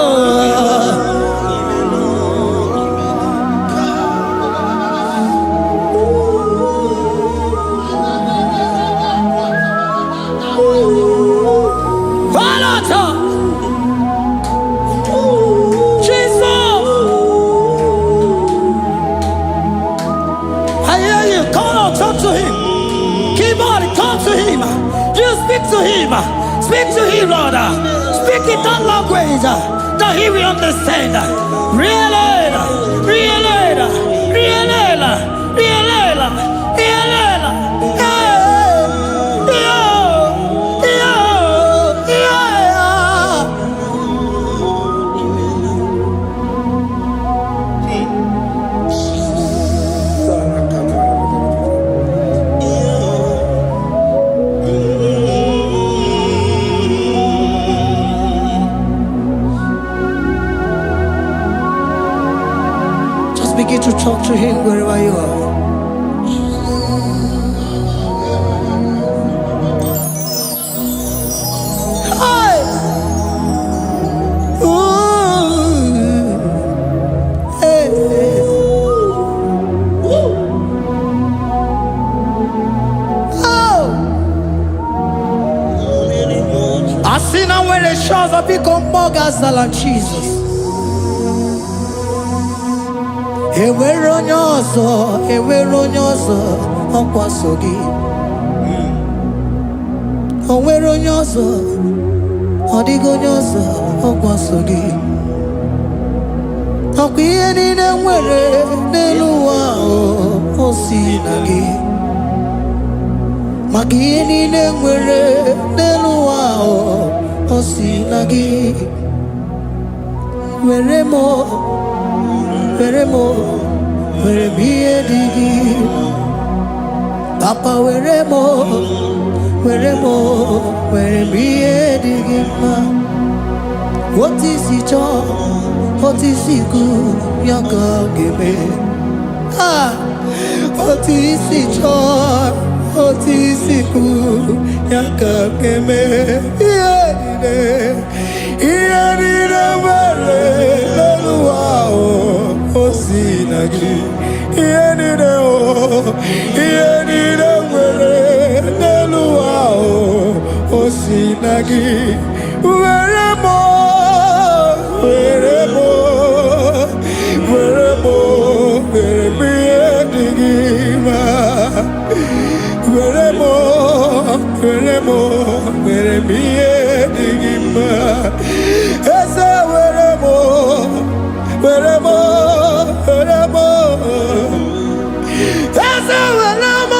Falata! Jesus! I hear you. Come on, talk to him. Keep on, talk to him. You speak to him. Speak to him, Lord. Speak in that language that he will understand. Really, really, really, really, really. Hey, yo, yo, yeah. Just begin to talk to him wherever you are. Hi! Ooh. Hey. Oh! Asị na nwere chi ọzọ, biko mmụọ ga-azala Jizọs. Enwere onye ọzọ, enwere onye ọzọ, ọkwa so gị. O nwere onye ọzọ, ọ dịghị onye ọzọ, ọkwa so gị. Ọkwa ihe niile nwere n'elu ụwa ahụ, o si na gị. Maka ihe niile nwere n'elu ụwa ahụ, o si na gị. Were m, were m, were m ihe dị gị. Papa, were m, were m, were m ihe dị gị mma. Otu isi chọọ, otu isi kwu, ya ka ọ ga-eme. Ah, otu isi chọọ, otu isi kwu, ya ka ọ ga-eme. Ihe niile, ihe niile nwere n'elu ụwa ahụ, o si na gị. Ihe niile o, ihe niile nwere n'elu ụwa ahụ, o si na gị. Were m, were m, were m, were m ihe dị gị mma. Were m, were m, were m ihe dị gị mma. Eze, were m, were m, were m. Eze, were m.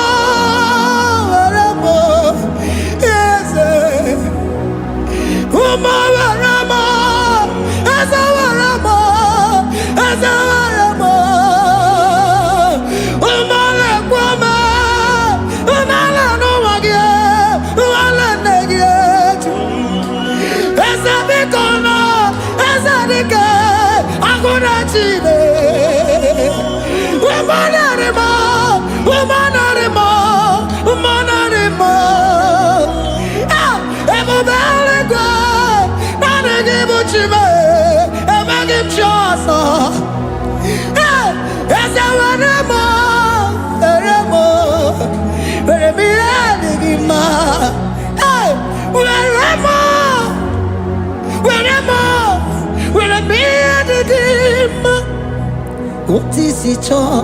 Otu isi chọọ,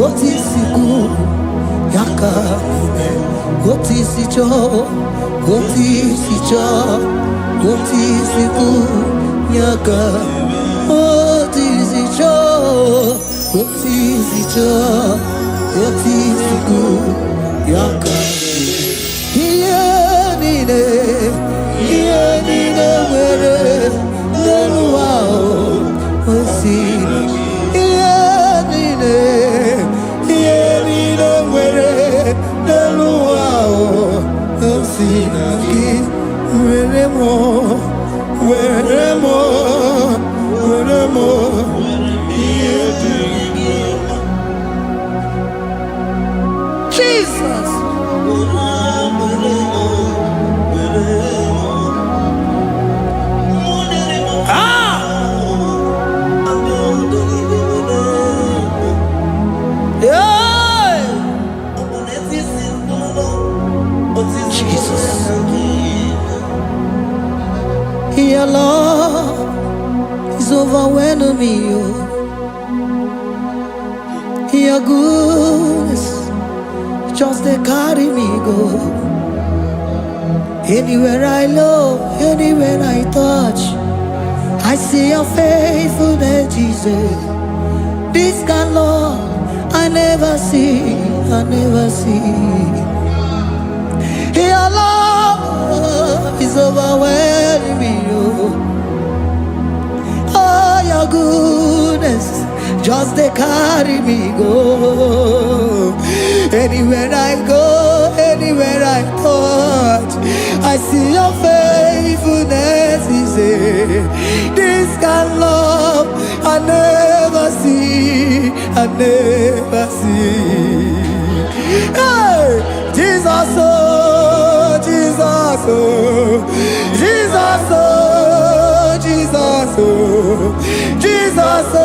otu isi kwu, ya ka eme. Otu isi chọọ, otu isi chọọ, otu isi kwu, ya ka. Otu isi chọọ, otu isi chọọ, otu isi kwu, ya ka. Ihe niile, ihe niile nwere n'elu ụwa o si. Ihe niile, ihe niile nwere n'elu ụwa o si na gị. Were m, were m, were m. Ihe dị gị mma. Jesus. Were were m. Ah! Yeah. Jesus. Your love is overwhelming me, oh. Your goodness just dey carry me go. Anywhere I look, anywhere I touch, I see your faithfulness, Jesus. This kind of love I never see, I never see. Your love is overwhelming me, oh. Oh, your goodness just dey carry me go. Anywhere I go, anywhere I touch, I see your faithfulness. Is this kind of love I never see, I never see. Hey, Jesus, oh, Jesus, oh, Jesus, oh, Jesus, oh, Jesus, oh,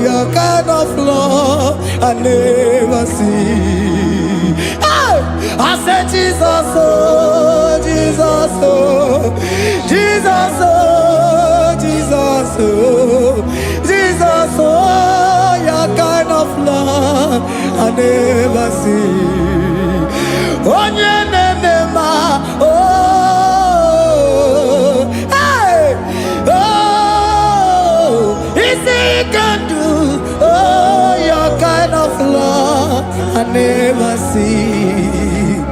your kind of love I never see. Hey, I said, Jesus, oh, Jesus, oh, Jesus, oh, Jesus, oh, Jesus, oh, your kind of love I never see. Onye na-eme mma, oh, hey, oh, isi ike ndụ, oh, your kind of love I never see.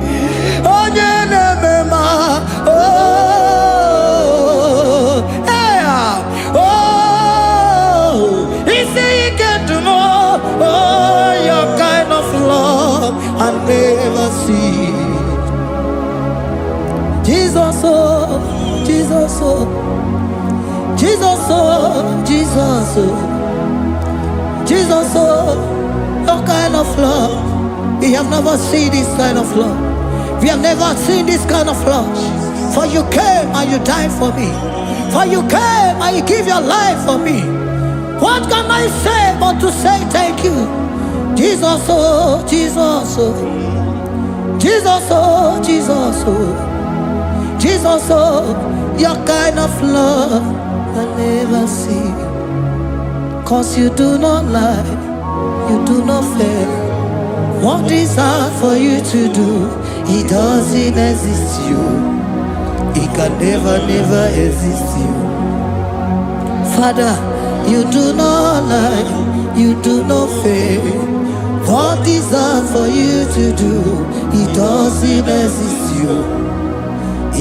Onye na-eme mma, oh, hey, oh, isi ike ndụ m, oh, your kind of love I never see. Jesus, oh, Jesus, oh, Jesus, oh, Jesus, oh, Jesus, oh, your kind of love. We have never seen this kind of love. We have never seen this kind of love. For you came and you died for me. For you came and you give your life for me. What can I say but to say thank you? Jesus, oh, Jesus, oh, Jesus, oh, Jesus, oh, Jesus, oh, your kind of love I never see. 'Cause you do not lie, you do not fail. What is hard for you to do, it doesn't exist you. It can never, never exist you. Father, you do not lie, you do not fail. What is hard for you to do, it doesn't exist you.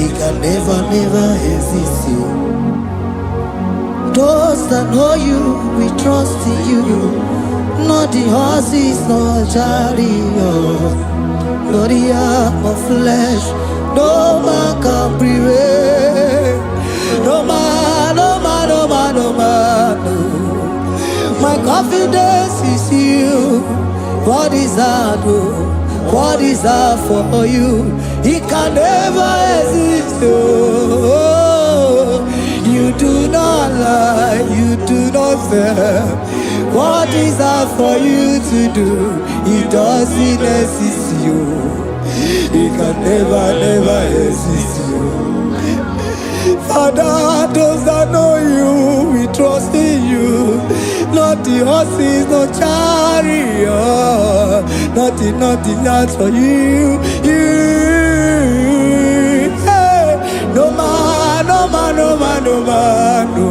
It can never, never exist you. Those that know you, we trust in you. Not the horses, nor chariot, nor the arm of flesh. No man can prevail. No man, no man, no man, no man. No. My confidence is you. What is that? Oh? What is that for you? It can never exist. Oh, you do not lie, you do not fail. What is that for you to do? It doesn't exist you. It can never, never exist you. Father, those that know you, we trust in you. Not the horses, no chariot. Nothing, nothing, not for you. You. Hey. No man, no man, no man, no man, no.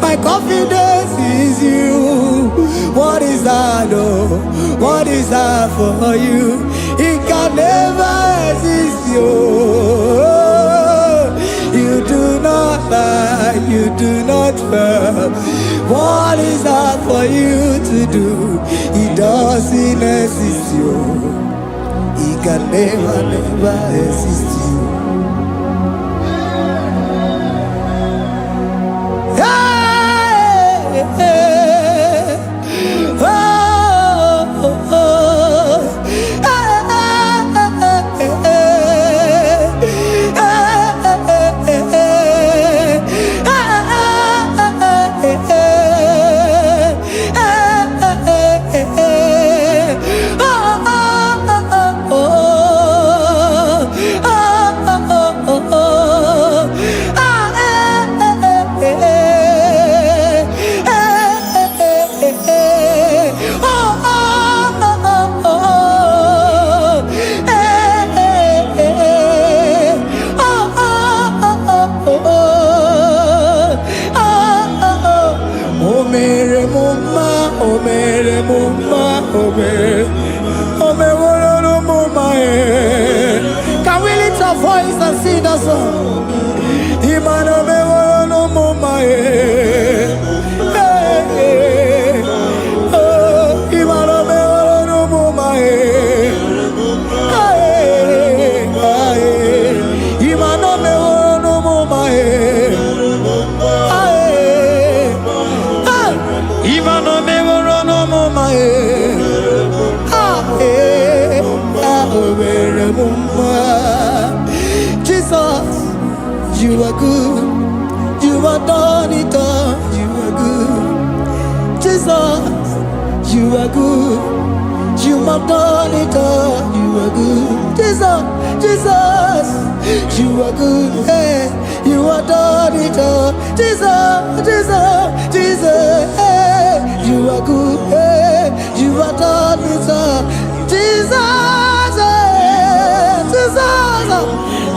My confidence is you. What is that, oh? What is that for you? It can never exist, you. You do not lie, you do not fail. What is that for you to do? It doesn't exist, you. It can never, never exist, you. Hey, hey, oh, oh, oh. Hey, hey, hey, hey, hey. Oh, oh, oh, oh, oh, oh, oh. Ah, eh, eh, eh, eh, eh, eh. Oh, oh, oh, oh, oh. Eh, eh, eh. Oh, oh, oh, oh, oh. Oh, oh, oh. O mere m mma, o mere m mma, o mere, o meworo m mma, eh. Can we lift our voice and sing that song? Imana meworo m mma, eh. Eh, eh. Oh, Imana meworo m mma, eh. Eh, eh. Imana meworo m mma, eh. Eh, eh. Imana meworo m mma, eh. Ah, eh. Ah, o mere m mma. Jesus, you are good. You are done it all. You are good. Jesus, you are good. You have done it all. You are good. Jesus, Jesus, you are good. Hey, you have done it all. Jesus, Jesus, Jesus, hey, you are good. Hey, you have done it all. Jesus, hey, Jesus,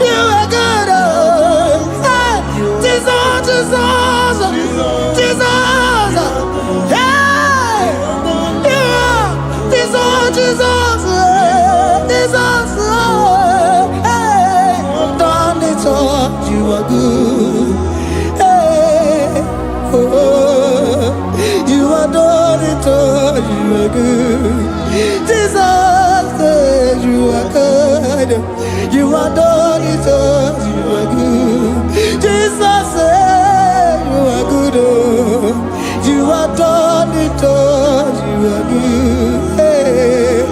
you are good. Oh, hey, Jesus, Jesus, Jesus, hey, yeah, Jesus, Jesus, hey, Jesus, hey, done it all. You are good. Hey, oh, you are done it all. You are good. Jesus, hey, you are good. You are done it all. You are good. Jesus, hey, you are good. Oh, you are done it all. You are good. Hey.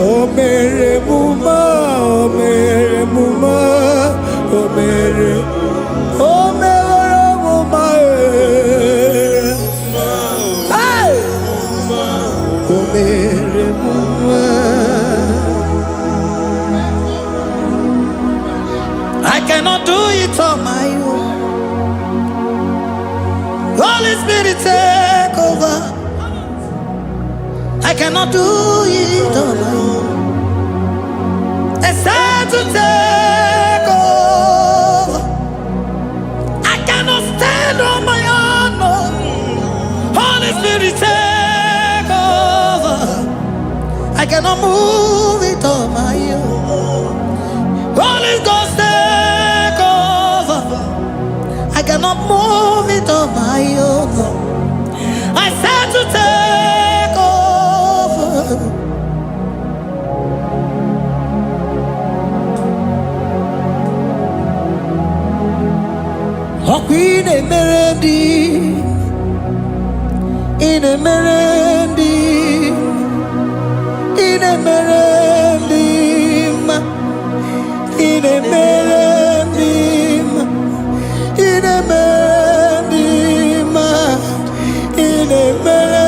O mere m mma, o mere m mma, o mere, o mere m mma, eh. Hey! O mere m mma. I cannot do it on my own. Holy Spirit, take over. I cannot do it on my own. Except to take over. I cannot stand on my own. No. Holy Spirit, take over. I cannot move it on my own. Holy Ghost, take over. I cannot move it on my own. I said to take over. Ọkwa ị na-emere ndị ị na-emere ndị ị na-emere ndị mma ị na-emere ndị mma ị na-emere ndị mma ị na-emere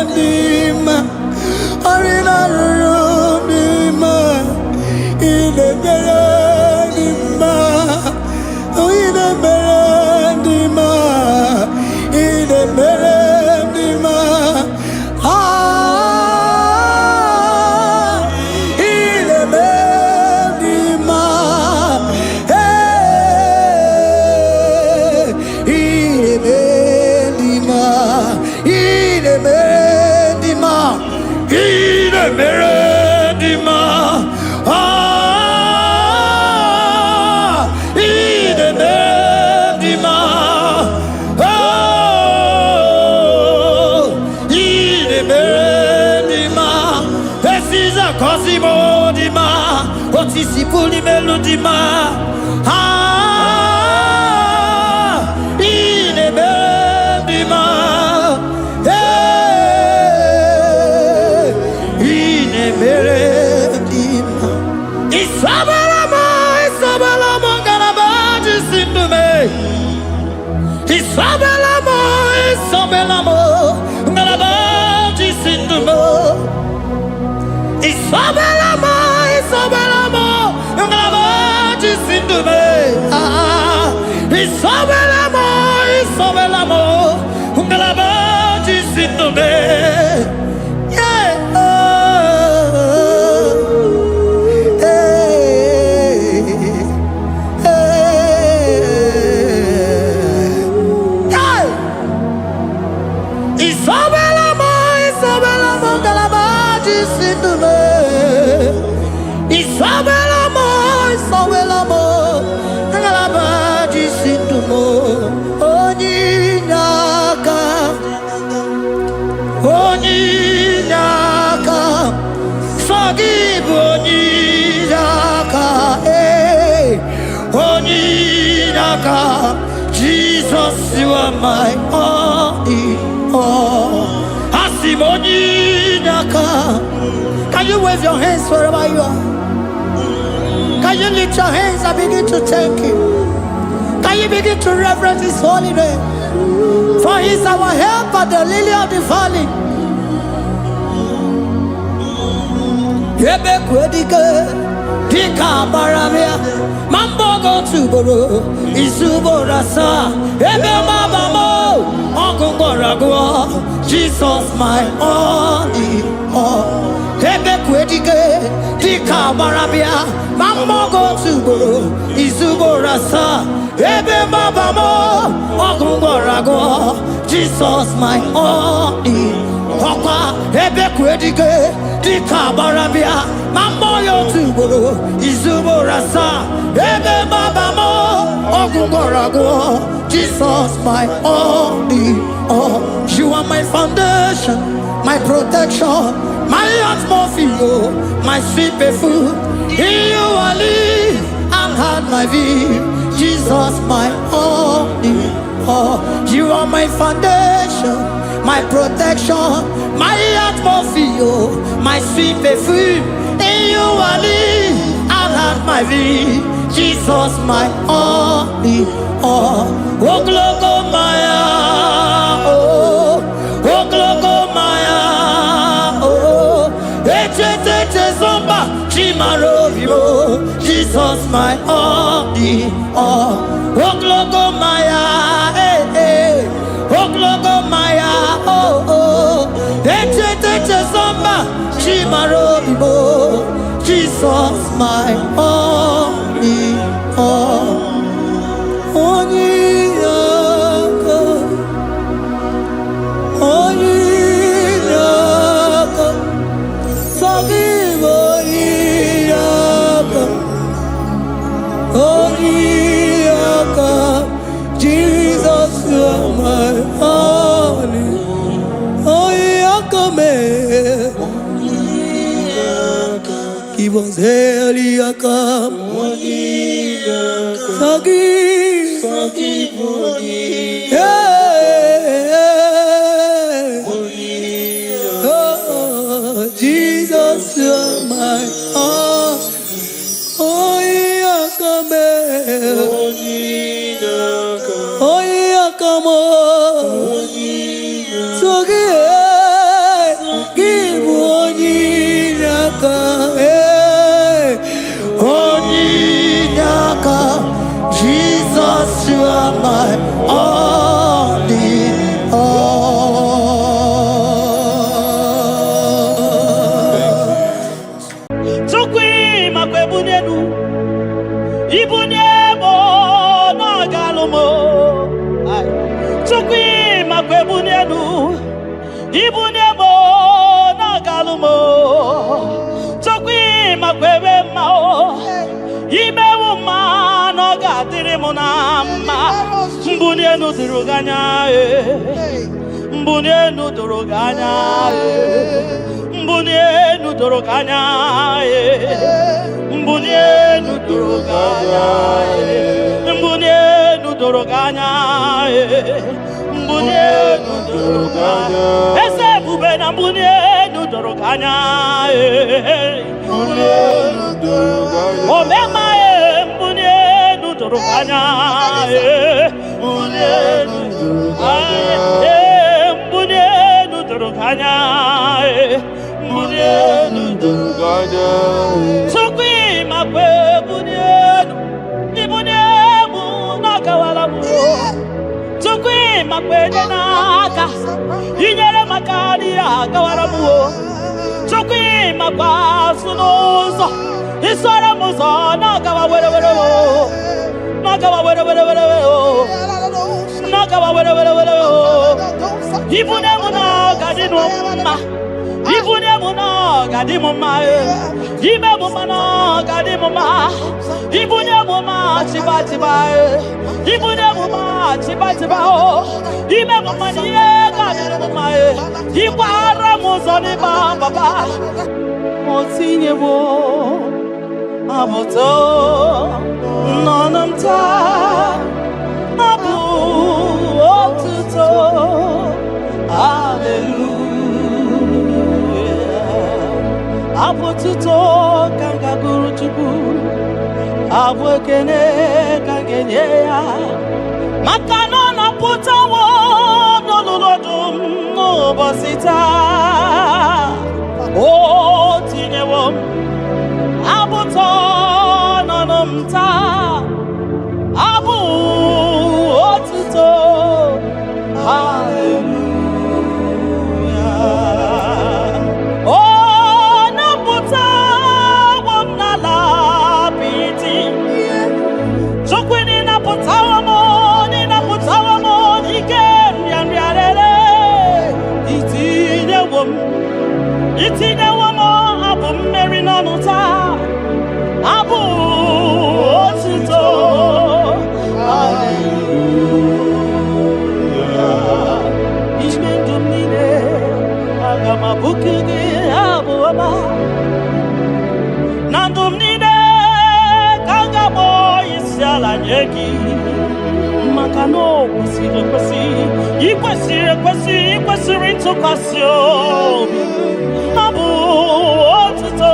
ndị mma ọrụ na-arụrụ ndị mma ị na-emere ndị mma ị na-emere ndị mma ị na-emere ndị dị mma, otu isi pụrụ imelu dị mma. Ah, ị na-eme dị mma. Ee, ị na-emere dị mma. Isabela m, Isabela m, ngalaba ji si ndụ mee. Isabela m, Isabela m, ngalaba ji si ndụ mee. Isabela m, Isabela m, ngalaba ji si ndụ mee. Ah, Isabela m, Isabela m, ngalaba ji si ndụ mee. Yeah. Oh, hey, hey, hey. Isabela m, Isabela m, ngalaba ji si ndụ mee. Isabela m, Isabela m, ngalaba ji si ndụ m. Onye inye aka, onye inye aka, sọ gị bụ onye inye aka, ee, onye inye aka. Jesus, you are my all in all. Asị m onye inye aka. Can you wave your hands wherever you are? Can you lift your hands and begin to thank Him? Can you begin to reverence His holy name? For He is our helper, the lily of the valley. Ebe kwedike dịka agbara bịa ma mbọ otu ugboro izu ugboro asaa ebe mgbaba m ọgụ gwọrọ agwọ. Jesus, my all in all. Ebe kwedike dịka agbara bịa ma mbọ otu ugboro izu ugboro asaa ebe mgbaba m ọgụ gwọrọ agwọ. Jesus, my all in ọkwa ebe kwedike dịka agbara bịa ma mmụọ ya otu ugboro izu ugboro asaa ebe mgbaba m ọgwụ gwọrọ agwọ. Jesus, my all in all. You are my foundation, my protection, my atmosphere, my sweet perfume. In you I live and had my being. Jesus, my all in all. You are my foundation, my protection, my atmosphere, my sweet perfume. In you I live and have my being. Jesus, my all in all. Ogologo maya, oh, ogologo maya, oh. Echeteche zomba, chimarobio. Jesus, my all in all. Ogologo maya, eh, eh. Ogologo maya, oh, oh. Echeteche zomba, chimarobio. Jesus, my all in all. Onye aka, onye aka, sọ gị bụ onye aka, onye aka. Jesus, you are my only, onye aka mee. Give us heli aka, sọ gị. Yeah. Oh, Jesus, you are my all. Onye aka mee. Onye aka m. So gị, gị bụ onye inye aka. Onye inye aka. Jesus, you are my all in all. Chukwu makwa ebunye elu ibunye m na-agalụ m. Ai. Chukwu makwa ebunye elu ibunye m na-agalụ m. Chukwu makwa ebe mma o imewu mma na ọ ga-adịrị m na mma. Mbunye elu doro gị anya ee. Mbunye elu doro gị anya ee. Mbunye elu doro gị anya ee. doro gị anya. Mbuni enu doro gị anya. Mbuni enu doro gị anya. Eze ebube na mbuni enu doro gị anya. Mbuni enu doro gị anya. Omema mbuni enu doro gị anya. Mbuni enu doro gị anya. Mbuni enu doro gị anya. Mbuni enu doro gị anya. Chukwu ịmakwa ebuni enu, ibuni emu n'ọkawara m. Chukwu ịmakwa enye n'aka, inyere maka n'ihe agawara m. Chukwu ịmakwa azụ n'ụzọ, isoro m ụzọ n'ọgawa were were o. N'ọgawa were were were o. N'ọgawa were were were o. Ibuni emu n'ọga dị m mma. Ibuni emu n'ọga dị m mma. Ime m mma n'ọga dị m mma. Ibuni emu ma chiba chiba. Ibuni emu ma chiba chiba o. Ime m mma n'ihe ga-adị m mma. Ịkwara m ụzọ n'ịba papa. O tinyewo abụtọ n'ọnụ m taa. Abụ otuto. Hallelujah. Abụ otuto ka m ga-agụrụ Chukwu. Abụ ekene ka m ga-enye ya. Maka na ọ napụtawo n'olulu ọdụm n'ụbọchị taa. O tinyewo m abụtọ n'ọnụ m taa. Abụ otuto. Hallelujah. Ọ napụtawo m n'ala apịtị. Chukwu n'ịnapụtawo m, n'ịnapụtawo m n'ike nrịanrịa rere. Itinyewo m, itinyewo m abụ mmeri n'ọnụ taa. Abụ otuto. Hallelujah. Ime ndụ m niile, aga m abụku gị abụ ọma. Na ndụ m niile ka m ga-akpọ isi ala nye gị. Maka na o kwesịrị ekwesị, ị kwesịrị ekwesị, ị kwesịrị ntụkwasị obi. Abụ otuto.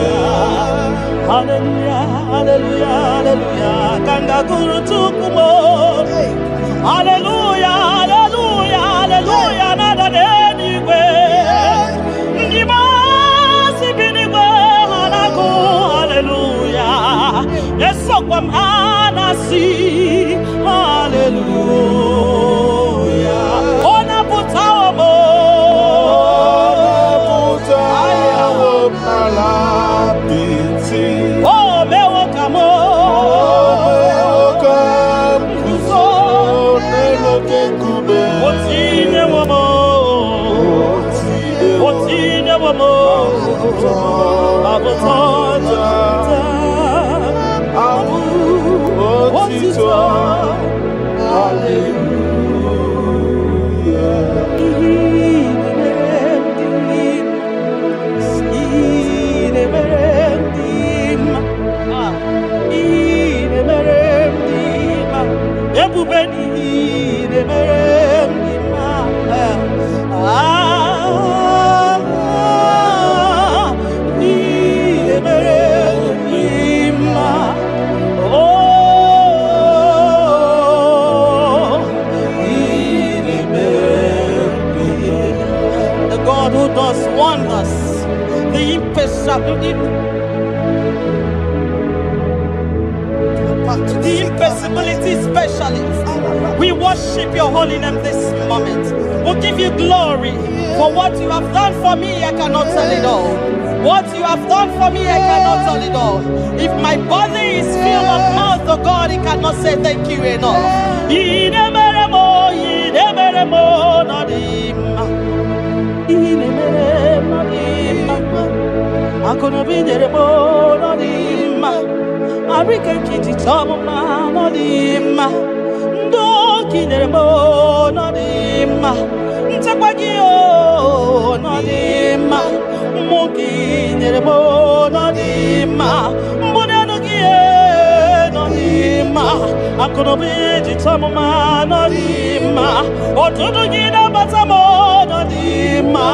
Hallelujah. Hallelujah, hallelujah, hallelujah. Ka m ga-agụrụ Chukwu m. Hallelujah, hallelujah, hallelujah. Na-ada n'eluigwe. Ndị maasị bi n'igwe ha na-agụ hallelujah. Esokwa m ha na-asị hallelujah. Ọ napụtawo m. Ọ napụtawo m n'ala apịtị. O mewo ka m O mewo ka m guzo n'elu oke nkume. O tinyewo m. O tinyewo m. Abụtọ Abụ otito. Hallelujah. Ihe na-emere m dị mma. Ihe na-emere m dị mma. Ebube n'ihe na-emere m dị mma. Ah, ihe na-emere m dị mma. Oh, ihe na-emere m dị mma. The God who does wonders, the impossibility, the impossibility specialist. We worship your holy name this moment. We give you glory for what you have done for me. I cannot tell it all. What you have done for me, I cannot tell it all. If my body is filled of mouth, oh God, it cannot say thank you enough. Inemeremo, inemeremo, nadima. Inemeremo, nadima. Akụnụba inyere m ọ dị mma. Arịka nkịtị chọọ m mma ọ dị mma. Ndị oke nyere m ọ dị mma. Nchekwa gị ọ dị mma. Mmụọ gị nyere m nọ dị mma. Mbuli elu gị nọ dị mma. Akụnụba iji chọọ m mma nọ dị mma. Ọtụtụ gị na-abata m nọ dị mma.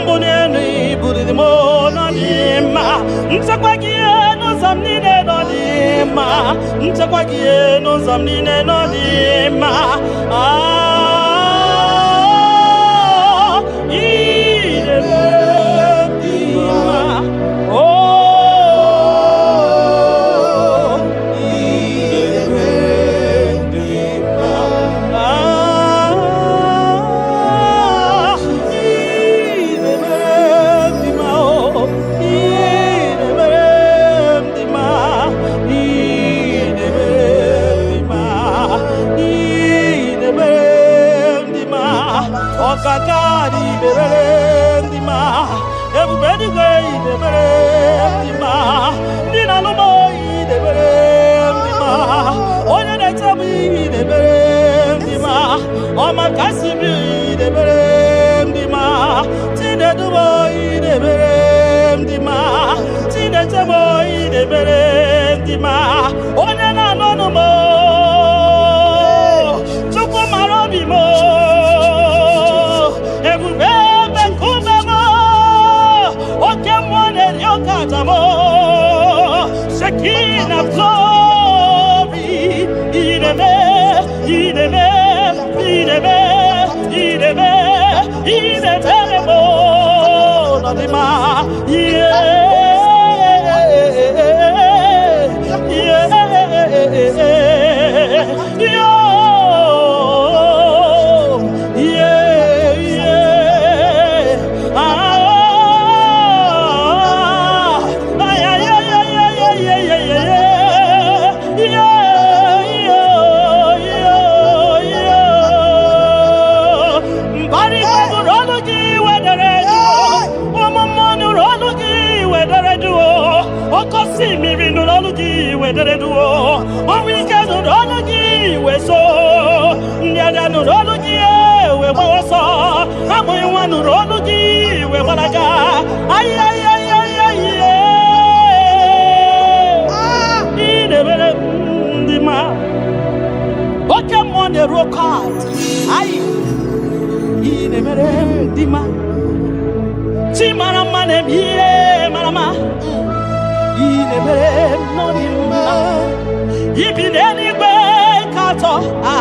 Mbuli elu ibuliri m nọ dị mma. Nchekwa gị n'ụzọ m niile nọ dị mma. Nchekwa gị n'ụzọ m niile nọ dị mma. Ah, ị na-eme dị mma. Oh, ị na-eme dị mma. Ah, ị na-eme dị mma. Oh, ị na-eme dị mma. Ị na-eme dị mma. Ị na-eme dị mma. Ọkaka dị mere dị mma. Ebube eluigwe ị na-emere dị mma. Ndị na-alụ m ị na-emere dị mma. Onye na-eche m ị na-emere dị mma. Ọma kasị m ị na-emere dị mma. Chinedu m ị na-emere dị mma. Chineche m ị na-emere dị mma. Onye na-anụ ọnụ m, Chukwu mara obi m, ebube ebe nkume m, oke mmụọ na-eri oke aja m, Shekinah glory, ị na-eme, ị na-eme, ị na-eme, ị na-eme, ị na-emere m n'ọdịmma. Yeah, yeah, yeah, yeah. Ah, ay, ay, ay, ay, ay, ay, ay, ay, ay. Yeah, yeah, yeah, yeah. Mbara igwe nụrụ olu gị wedere jụụ. Ụmụ mmụọ nụrụ olu gị wedere jụụ. Oke osimiri nụrụ olu gị wedere jụụ. Ọnwụ ike nụrụ olu gị weso. Ndị agha nụrụ olu gị wee gbawa ọsọ. Amụghị nwa nụrụ olu gị wee gbalaga. Ay, ay, ay, ay, ay, ị na-emere ndị mma. Oke mmụọ na-eru oke ala. Ayi, ị na-emere ndị mma. Chi mara mma na-eme ihe mara mma. Ị na-emere m n'ọdị mma. Ibi n'eluigwe ka atọ a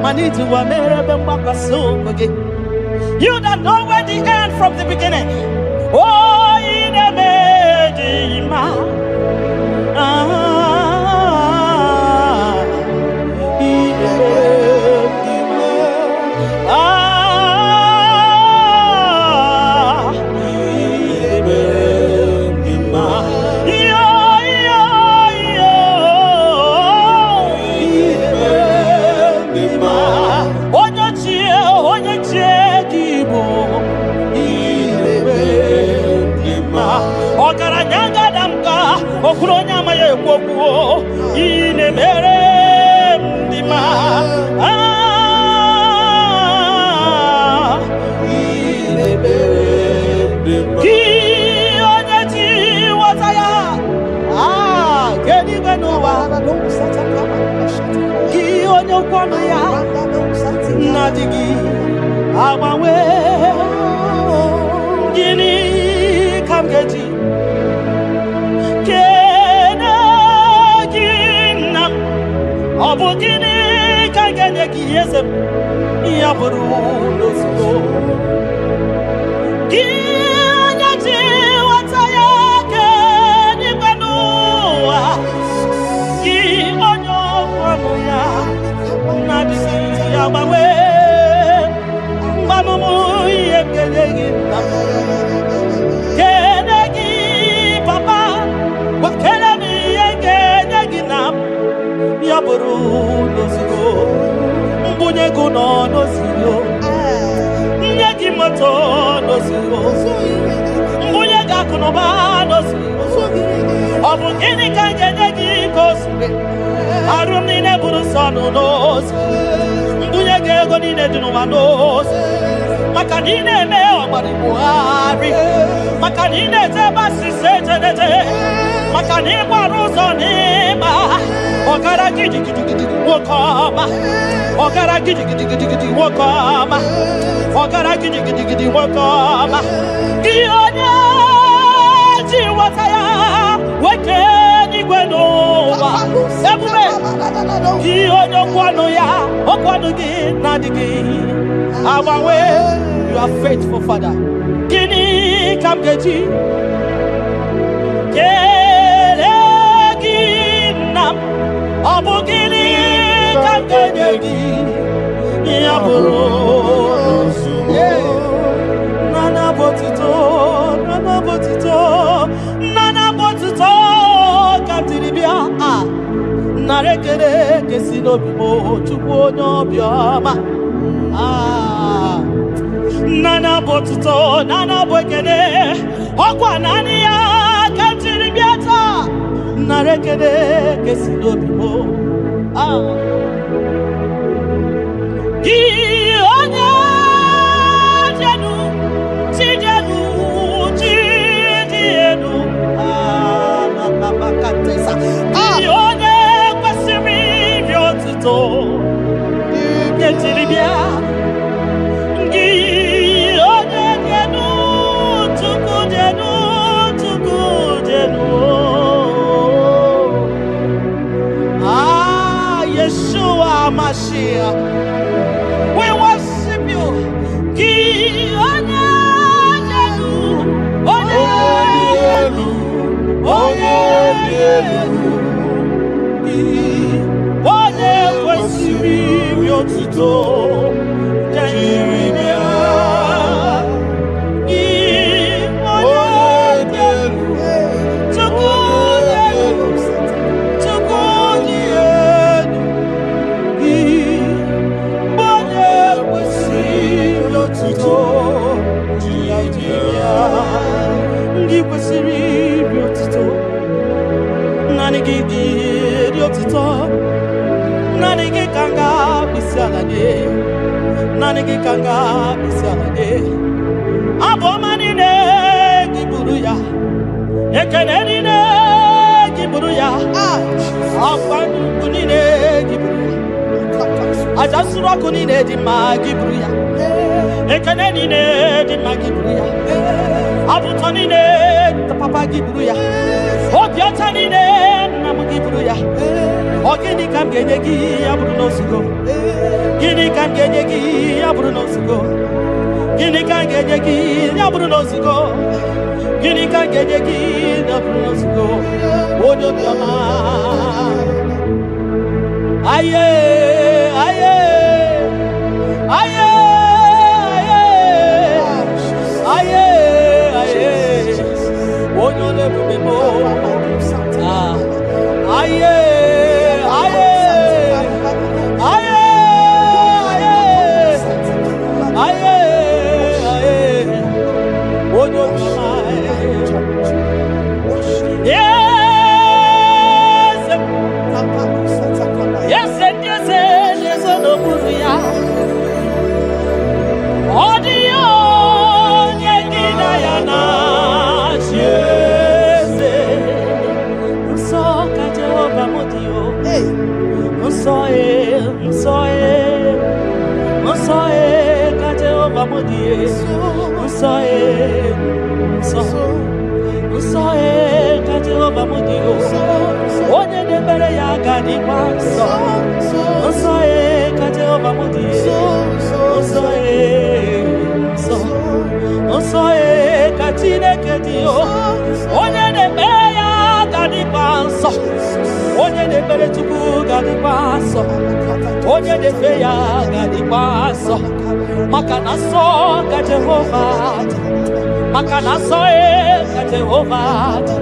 mana iji ụwa mere ebe mgbakwasị ụkwụ gị. You that know where the end from the beginning. Oh, ị na-eme dị mma. Ah, ị na-eme dị mma. Ah, ị na-eme dị mma. Yo, yo, yo. Ị na-eme dị mma. Onye ochie, onye ochie gị bụ. Ị na-eme dị mma. Ọgaranya gada m ka okwuru onye amaghị ekwu okwu. Ị na-emere m dị mma. Ah, ị na-emere gị onye ji nghọta ya ah kedu n'ụwa gị onye okwu ọnụ ya na-adịghị agbanwe. Gịnị ka m ga-eji kene gị, nna m? Ọ bụ gịnị ka m ga-enye gị, eze m? Ya bụrụ n'ozugbo gị onye ji nghọta ya kedigwe n'ụwa, gị onye okwu ọnụ ya na-adịghị agbanwe, mgbanụmụ ihe m ga-enye gị, nna m, kene gị, papa, gwakere m ihe m ga-enye gị na m ya bụrụ n'ozugbo. Mbunye gị nọ n'ozugbo, nye gị moto n'ozugbo, mbunye gị akụnụba n'ozugbo. Ọ bụ gịnị ka m ga-enye gị ka o zuru arụ m niile bụrụ nsọ nụ n'ozu? Mbunye gị ego niile dị n'ụwa n'ozu, maka na ị na-eme ọgbara Buhari. Maka na ị na-eje ebe asịsa ejeneje, maka na ị gbara ụzọ n'ịma ọgara gidigidigidi nwoke ọma, ọgara gidigidigidi nwoke ọma, ọgara gidigidigidi nwoke ọma. Gị onye ji nweta ya weke n'igwe n'ụwa, ebube gị onye okwu ọnụ ya, okwu ọnụ gị na-adịghị agbanwe. You are faithful, Father. Gịnị ka m ga-eji kelee gị, nna m? Ọ bụ gịnị ka m ga-enye gị ya bụrụ nana bụ otuto, nana bụ otuto, nana bụ otuto ka m jiri bịa a nara ekele kesi n'obi m, Chukwu onye obiọma. Ah, nana bụ otuto, nana bụ ekele, ọkwa naanị ya ka m jiri bịa taa nara ekele kesi n'obi m. Ah. Gị onye jenu chijenu chidi enu. Ah, na, na, Makatesa. Gị onye kwesịrị iri otuto nke jiri bịa, gị onye dị elu, Chukwu dị elu, Chukwu dị elu. Ah, Yeshua Mashiach, we worship you. Gị onye dị elu, onye dị elu, onye dị elu, gị onye kwesịrị iri otuto jiri bịa, gị onye dị elu, Chukwu dị elu, Chukwu dị elu, gị onye kwesịrị otuto jiri bịa, ndị kwesịrị iri otuto, naanị gị dị eri otuto, naanị gị ka m ga-akpịsị ala nye, naanị gị ka m ga-akpịsị ala nye. Abụ ọma niile gị buru ya, ekele niile gị buru ya, akwa nnukwu niile gị buru ya, aja nsuru ọkụ niile dị mma gị buru ya, ekele niile dị mma gị buru ya, abụ ụtọ niile papa gị buru ya, obi ọcha niile nna m gị buru ya. Ọ gịnị ka m ga-enye gị ya bụrụ na ozugo? Gịnị ka m ga-enye gị ya bụrụ na ozugo? Gịnị ka m ga-enye gị ya bụrụ na ozugo? Gịnị ka m ga-enye gị ya bụrụ na ozugo? Onye obiọma. Aye, aye, aye, aye, aye, aye, onye ọla ebube m. Ah, aye, aye, aye, aye, aye, aye, onye obiọma. Eze, eze ndị eze na-ezo n'okpuru ya. Ọ dịghị onye gị na ya na-achị eze. Nsọ ka Jehova m dị o. Nsọ e, nsọ e, nsọ e ka Jehova m dị e. Nsọ e, nsọ, nsọ e ka Jehova m dị o. Onye na-ekpere ya ga-adịkwa nsọ. Nsọ e ka Jehova m dị e. Nsọ e, nsọ, nsọ e ka Chineke dị o. Onye na-ekpere ya ga-adịkwa nsọ. Onye na-ekpere Chukwu ga-adịkwa nsọ. Onye na-efe ya ga-adịkwa nsọ. Maka na nsọ ka Jehova dị. Maka na nsọ e ka Jehova dị.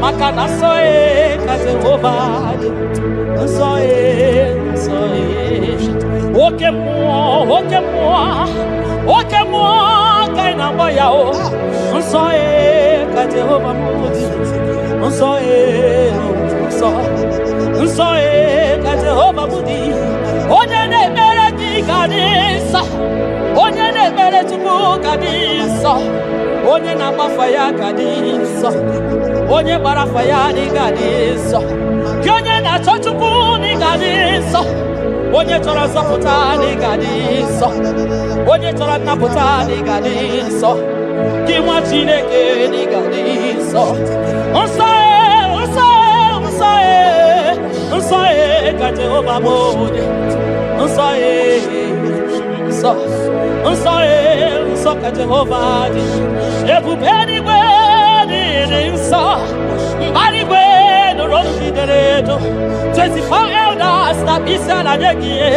Maka na nsọ e ka Jehova dị. Nsọ e, nsọ e. Oke mmụọ, oke mmụọ, oke mmụọ ka ị na-agba ya o. Nsọ e ka Jehova m dị. Nsọ e, nsọ, nsọ e ka Jehova m dị. Onye na-ekpere gị ga-adị nsọ. Onye na-ekpere Chukwu ga-adị nsọ. Onye na-agbafa ya ga dị nsọ. Onye gbara afa ya na ị ga-adị nsọ. Gị onye na-achọ Chukwu na ị ga-adị nsọ. Onye chọrọ nzọpụta na ị ga-adị nsọ. Onye chọrọ nnapụta na ị ga-adị nsọ. Gị nwa Chineke na ị ga-adị nsọ. Nsọ e, nsọ e, nsọ e, nsọ e ka Jehova bụ onye. Nsọ e, nsọ, nsọ e, nsọ ka Jehova dị. Ebube eluigwe dịrị nsọ. Mbara igwe nụrụ olu gị dere edo. 24 elders na isi ala nye gị ihe.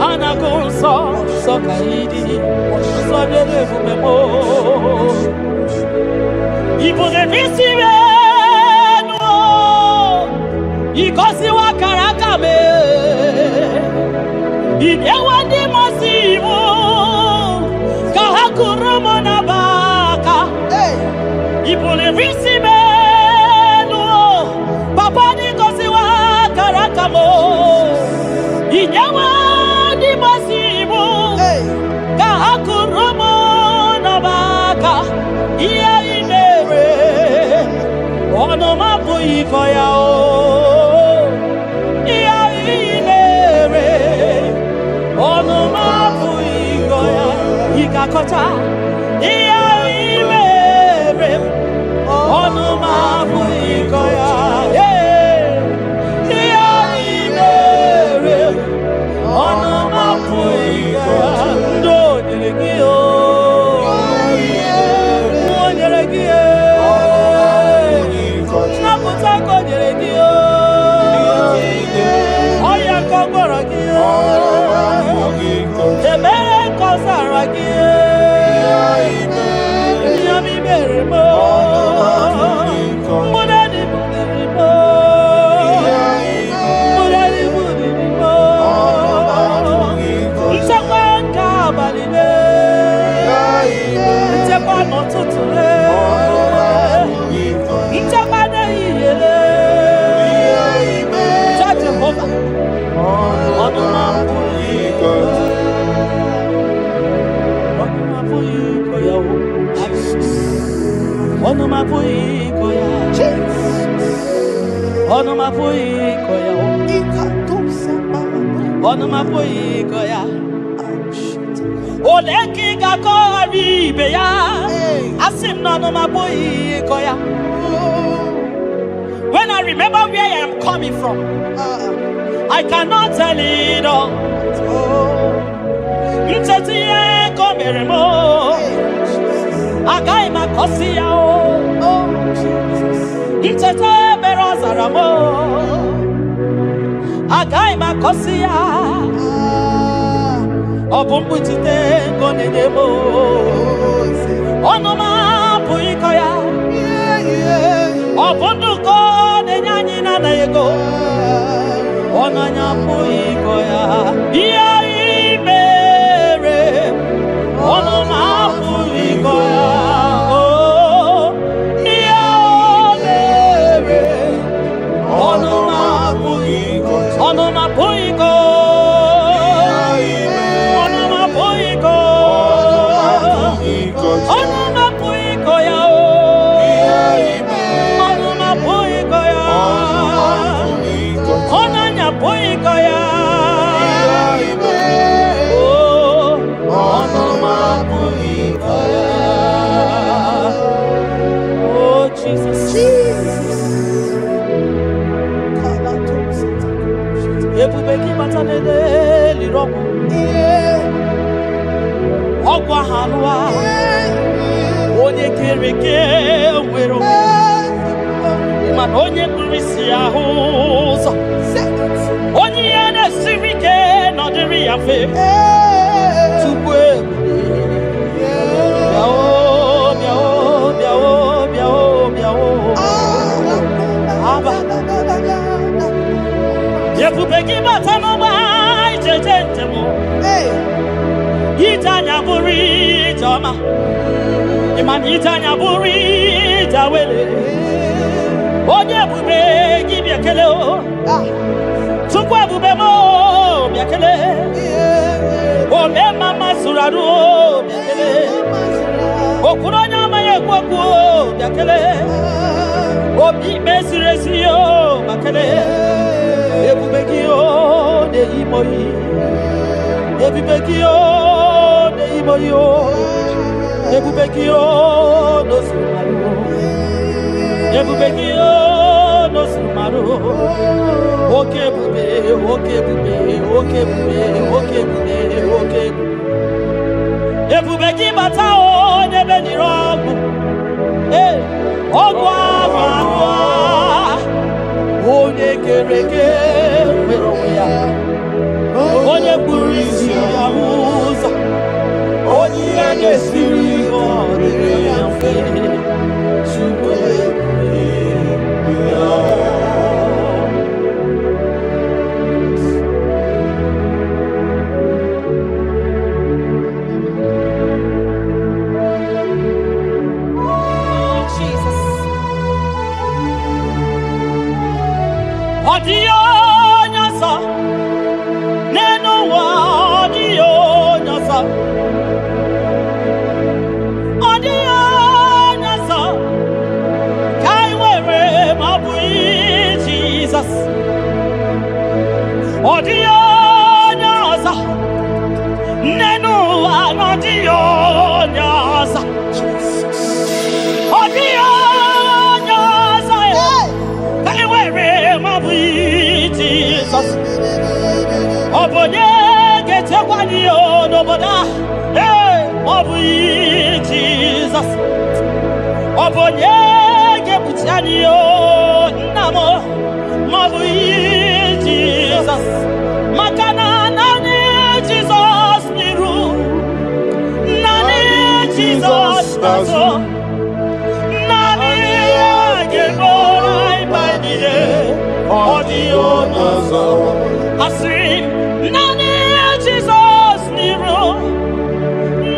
A na-agụ nsọ, nsọ ka ị dị. Nsọ nyere ebube m. Ị bụ n'isi m enu o. Ị gọziwo akara aka m. Ị nyewo ndị mmụọ iwu ka ha kụrụ m n'abaka. Hey. Ị buliri isi m elu o. Papa dị gọziwo akara aka m o. Ị nyewo ndị mmụọ iwu Hey. ka ha kụrụ m n'abaka. Ihe ị mere ọnụ m apụghị ịkọ ya o. Ihe ị mere ọnụ m apụghị ịkọ ya. Ị ga-akọcha ihe ị mere, ọnụ m apụghị ịkọ ya. Ee, ihe ị mere, ọnụ m apụghị ịkọ ya. Ndị o nyere gị o, o nyere gị e, nnapụta ka o nyere gị o, ọya ka ọ gwọrọ gị o, ebere ka ọ zara gị e, ihe ọma i mere m o, mgbụrụ dị buliri m o, mgbụrụ dị buliri m o, nchekwa nke abalị le, nchekwa n'ụtụtụ le, nchekwa n'ehihie le. Cha Jehova, ọnụ m apụghị ịkọ ya. Ọnụ m apụghị ịkọ ya o. Ọnụ m apụghị ịkọ ya. Ọnụ m apụghị ịkọ ya o. Ọnụ m apụghị ịkọ ya. Ole ka ị ga-akọghara ibe ya? Asị m na ọnụ m apụghị ịkọ ya. When I remember where I am coming from, I cannot tell it all. Ncheta ihe ka o mere m o, agaghị m akọsi ya o. Ncheta ebere ọ zara m o, agaghị m akọsi ya. Ọ bụ mkpuchite nke ọ na-enye m o. Ọnụ m apụghị ịkọ ya. Ọ bụ ndụ ka ọ na-enye anyị na-anaghị ego. Ọnụ anyị apụghị ịkọ ya. Ihe ị mere, ọnụ m apụghị ịkọ ya. Oh, ihe o mere, ọnụ m apụghị ịkọ. Ọnụ m apụghị ịkọ. Ọnụ m apụghị ịkọ. Ọnụ m apụghị ịkọ ya o. Ọnụ m apụghị ịkọ ya. Ọnụ anyị apụghị ịkọ ya. Oh, ọnụ m apụghị ịkọ ya. Oh, Jesus. Ebube gị bata n'ele liri ọgwụ. Ọgwụ ahụ alụwa. Onye kere eke nwere onwe. Mana onye kpuru isi ahụ ụzọ. Onye ihe na-esiri ike nọdịrị ya mfe. Tupu ebube. Bịa o, bịa o, bịa o, bịa o, bịa o. Aba. Ebube gị bata n'ụgbọ ijeje njem o. Ije anya bụrụ ije ọma. Ịma na ije anya bụrụ ije awele. Onye ebube gị bịa kele o. Chukwu ebube m o, bịa kele. Ome mama zụrụ arụ o, bịa kele. Okwuru onye ọma ya. na-ekwu okwu bịa kelee. Obi ikpe ziri ezi o ma kelee. Ebube gị o na-eyi m oyi. Ebube gị o na-eyi m oyi o. Ebube gị o n'ozuru marụ. Ebube gị o n'ozuru marụ. Oke ebube, oke ebube, oke ebube, oke ebube, oke ebube. Ebube gị bata o n'ebe nire ọgwụ. Ee, ọgwụ ahụ ahụ a. Onye kere eke nwere onwe ya. Onye kpuru isi ya hụ ụzọ. Onye ihe na-esiri ike ọ dịrị ya mfe. Chukwu ebube ya. Oh, Jesus. Ọ dịghị onye ọzọ n'elu ụwa, ọ dịghị onye ọzọ. Ọ dịghị onye ọzọ ka anyị nwere ma ọ bụghị Jizọs. Ọ dịghị onye ọzọ n'elu ụwa na ọ dịghị onye ọzọ. Ọ dịghị onye ọzọ ka anyị nwere ma ọ bụghị Jizọs. Ọ bụ onye ga-echekwa anyị n'obodo a? Ee, ma ọ bụghị Jizọs. Ọ bụ onye ga-ekpuchi anyị nna m? Ma ọ bụghị Jizọs. Maka na naanị Jizọs n'iru, naanị Jizọs n'azụ, naanị ya ga-eburu anyị mkpa niile. Ọ dịghị onye ọzọ. Asịrị m, naanị Jizọs n'iru,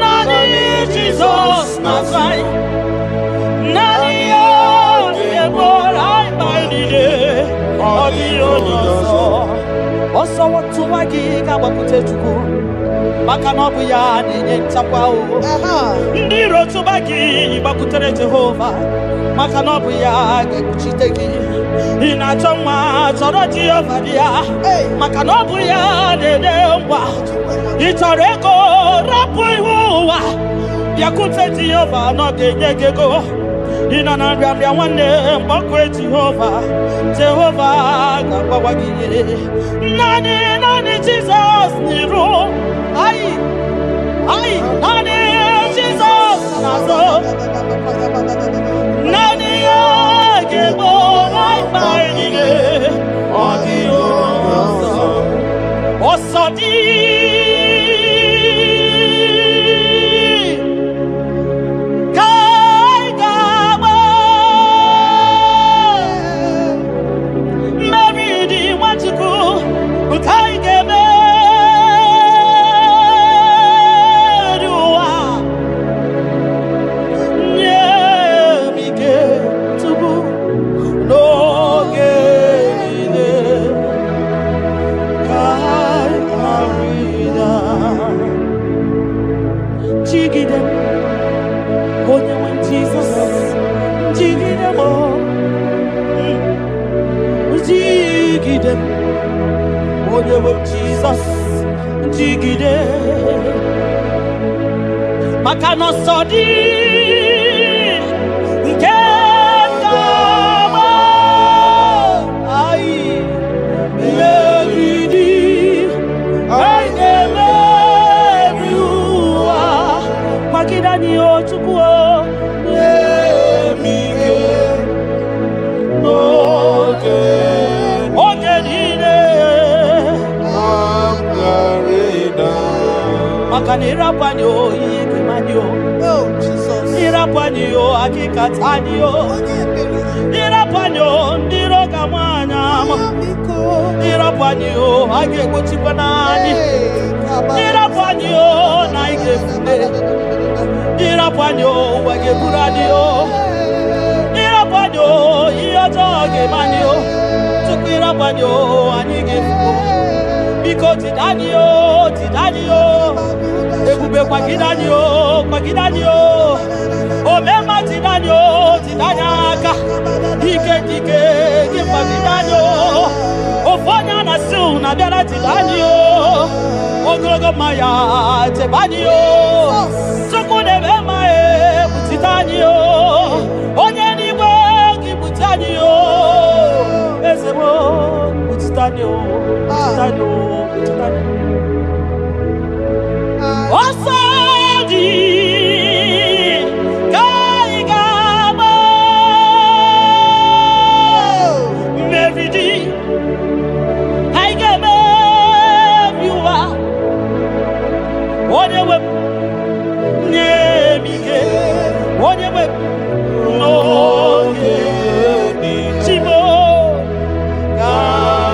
naanị Jizọs n'azụ anyị, naanị ya ga-eburu anyị mkpa niile. Ọ dịghị onye ọzọ. Ọsọ tụwa gị ga-agbakwute Chukwu, maka na ọ bụ ya na-enye nchekwa o. Ndị iro tụba gị, gbakwutere Jehova, maka na ọ bụ ya ga-ekpuchite gị. Ị na-achọ nwa, chọrọ Jehova dị ya, maka na ọ bụ ya na-enye ngwa. Ị chọrọ ego, rapụ ihu ụwa, bịakwute Jehova na ọ ga-enye gị ego. Ị nọ na nrịanrịa, nwanne, mgbakọ Jehova, Jehova ga-agbawa gị ihe. Naanị, naanị Jizọs n'iru anyị anyị, naanị Jizọs n'azụ, naanị ya ga-egbo mkpa anyị niile. Ọ dịghị onye ọzọ. Ọsọ dị ka anyị ga-agba, mmeri dị Nwachukwu nke anyị ga-emeri ụwa. Nye m ike tupu n'oge niile ka anyị ghara ịda. Jigide m, onye nwe m Jizọs, jigide m o. Jigide m, onye nwe m Jizọs, jigide, maka na ọsọ dị nke ga-agba anyị, mmeri dị, anyị ga-emeri ụwa. Kwagide anyị o Chukwu o, nye m ike n'oge oge niile maka na ịrapụ anyị o, ihe ga-eme anyị o. Oh, Jesus. Ịrapụ anyị o, akịkata anyị o. Onye ebere. Ịrapụ anyị o, ndị iro ga-ama anyị ama. Biko. Ịrapụ anyị o, a ga-egbochikwa n'anyị. Hey, kaba. Ịrapụ anyị o, na anyị ga-efute. Ịrapụ anyị o, ụwa ga-eburu anyị o. Ịrapụ anyị o, ihe ọjọọ ga-eme anyị o. Tupu ịrapụ anyị o, anyị ga-efu. Biko jide anyị o, jide anyị o. Ebube, kwagide anyị o, kwagide anyị o. Omema. anyị o, jide anyị aka. Ike dike gị mma jide anyị o. Ofu onye a na-asị unu abịara jide anyị o. Ogologo mma ya chebe anyị o. Chukwu na-eme mma ekpuchite anyị o. Onye n'igwe gị kpuchi anyị o. Eze m o, kpuchite anyị o, kpuchite anyị o, kpuchite anyị o. Ọsọ dị ka anyị ga-agba, mmeri dị anyị ga-emebi ụwa. Onye nwe m, nye m ike. Onye nwe m, n'oge Chimo ka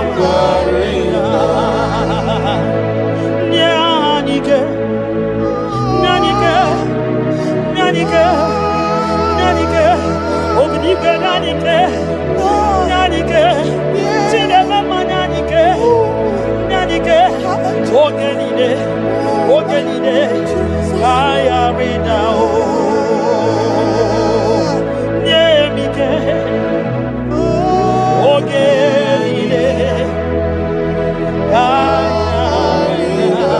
m ghara ịda. Nye anyị ike, nye anyị ike, nye anyị ike, nye anyị ike. Obidigwe, nye anyị ike, nye anyị ike. Chineke mma, nye anyị ike, nye anyị ike. Oge niile, oge niile, ka anyị ghara ịda o. Nye m ike, oge niile, ka anyị ghara ịda.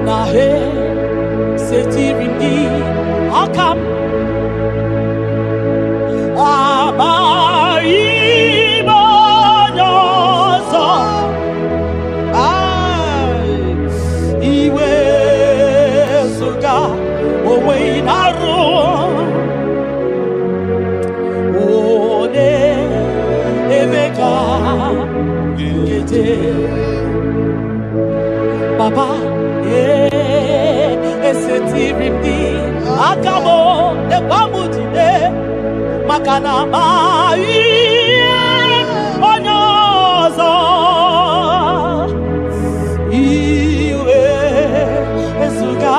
Na he setiri m gị aka m, amaghị m onye ọzọ. Ai, iwe zụga onwe ị na-arụ one ebe ka nkeje. Baba, ee, esetiri m gị aka m, lekwa m, jide, maka na amaghị onye ọzọ. Iwe ezuga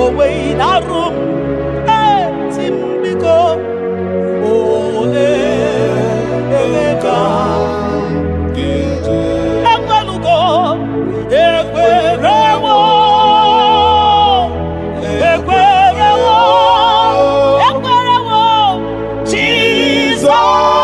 onwe ị na-arụ m, eti m, biko, ole ebe ka ekwelugo. Ekwerewo, ekwerewo, ekwerewo, Jizọs.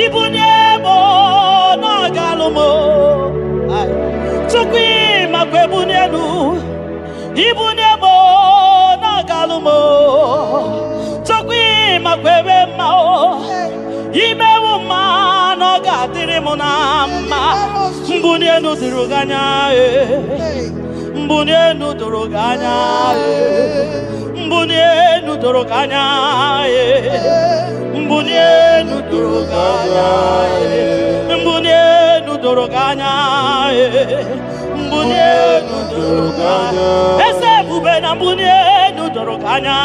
Ibunye m na ọ ga-alụ m. Ai. Chukwu ịmakwa ebuni elu. Ibunye m na ọ ga-alụ m. Chukwu ịmakwa ebe mma o. Imewu mma na ọ ga-adịrị m na mma. Mbuni elu doro gị anya ee. Mbuni elu doro gị anya ee. Mbuni elu doro gị anya ee. Mbuni elu doro gị anya ee. Mbuni elu doro gị anya ee. Mbuni elu doro gị anya. Eze ebube na mbuni elu doro gị anya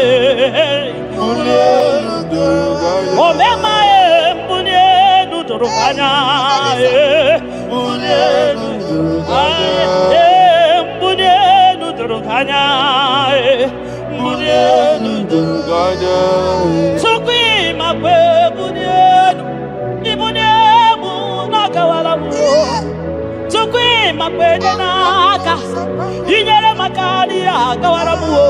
ee. Omema e mbuni elu doro gị anya ee. Mbuni elu ee. Mbuni elu doro gị anya ee. Mbuni elu doro Chukwu ịmakwa ebuni elu, ibuni elu na-agawala m. Chukwu ịmakwa enye n'aka, inyere maka n'ihe agawara m o.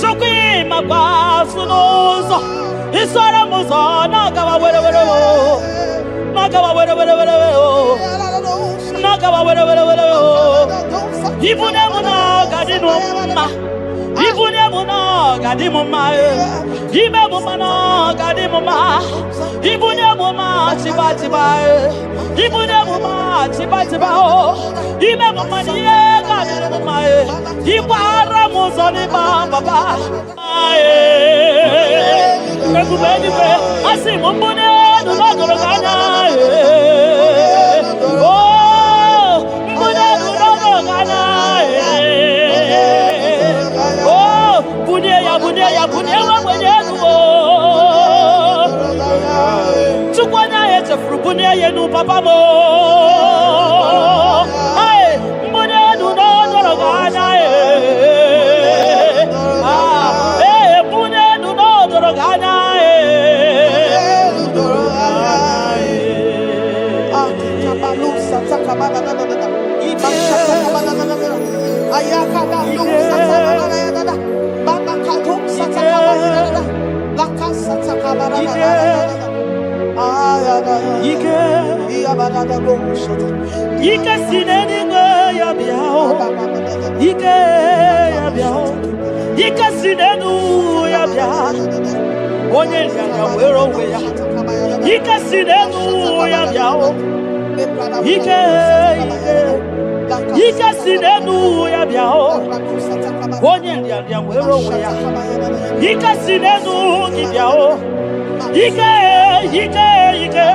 Chukwu ịmakwa asụ n'ụzọ, isoro m ụzọ na-agawa were were o. Na-agawa were were were were o. Na-agawa were were were o. Ibunye m na ọ ga-adị m mma. Ibunye m na ọ ga-adị m mma e. Ime m mma na ọ ga-adị m mma. Ibunye m mma chiba chiba e. Ibunye m mma chiba chiba o. Ime m mma na ihe ga-adịrị m mma e. Ịgbara m ụzọ n'ịgba papa. Ee. Ebube eluigwe, asị m mbunye elu na ọ doro gị anya ee. Oh, mbunye elu na ọ doro gị anya ee. Oh, bunye ya, bunye ya, bunye nwa ogbenye elu o. Chukwu onye ahụ echefuru bunye ya elu papa m o. Hey, mbunye elu na ọ doro gị anya ee. Ah, ee, bunye elu na ọ doro gị anya ee. Ike, ike si n'eluigwe ya bịa o. Ike ya bịa o. Ike si n'elu ya bịa. Onye nrịanrịa were onwe ya. Ike si n'elu ya bịa o. Ike, ike, ike si n'elu ya bịa o. Onye nrịanrịa were onwe ya. Ike si n'elu gị bịa o. Ike, ike, ike,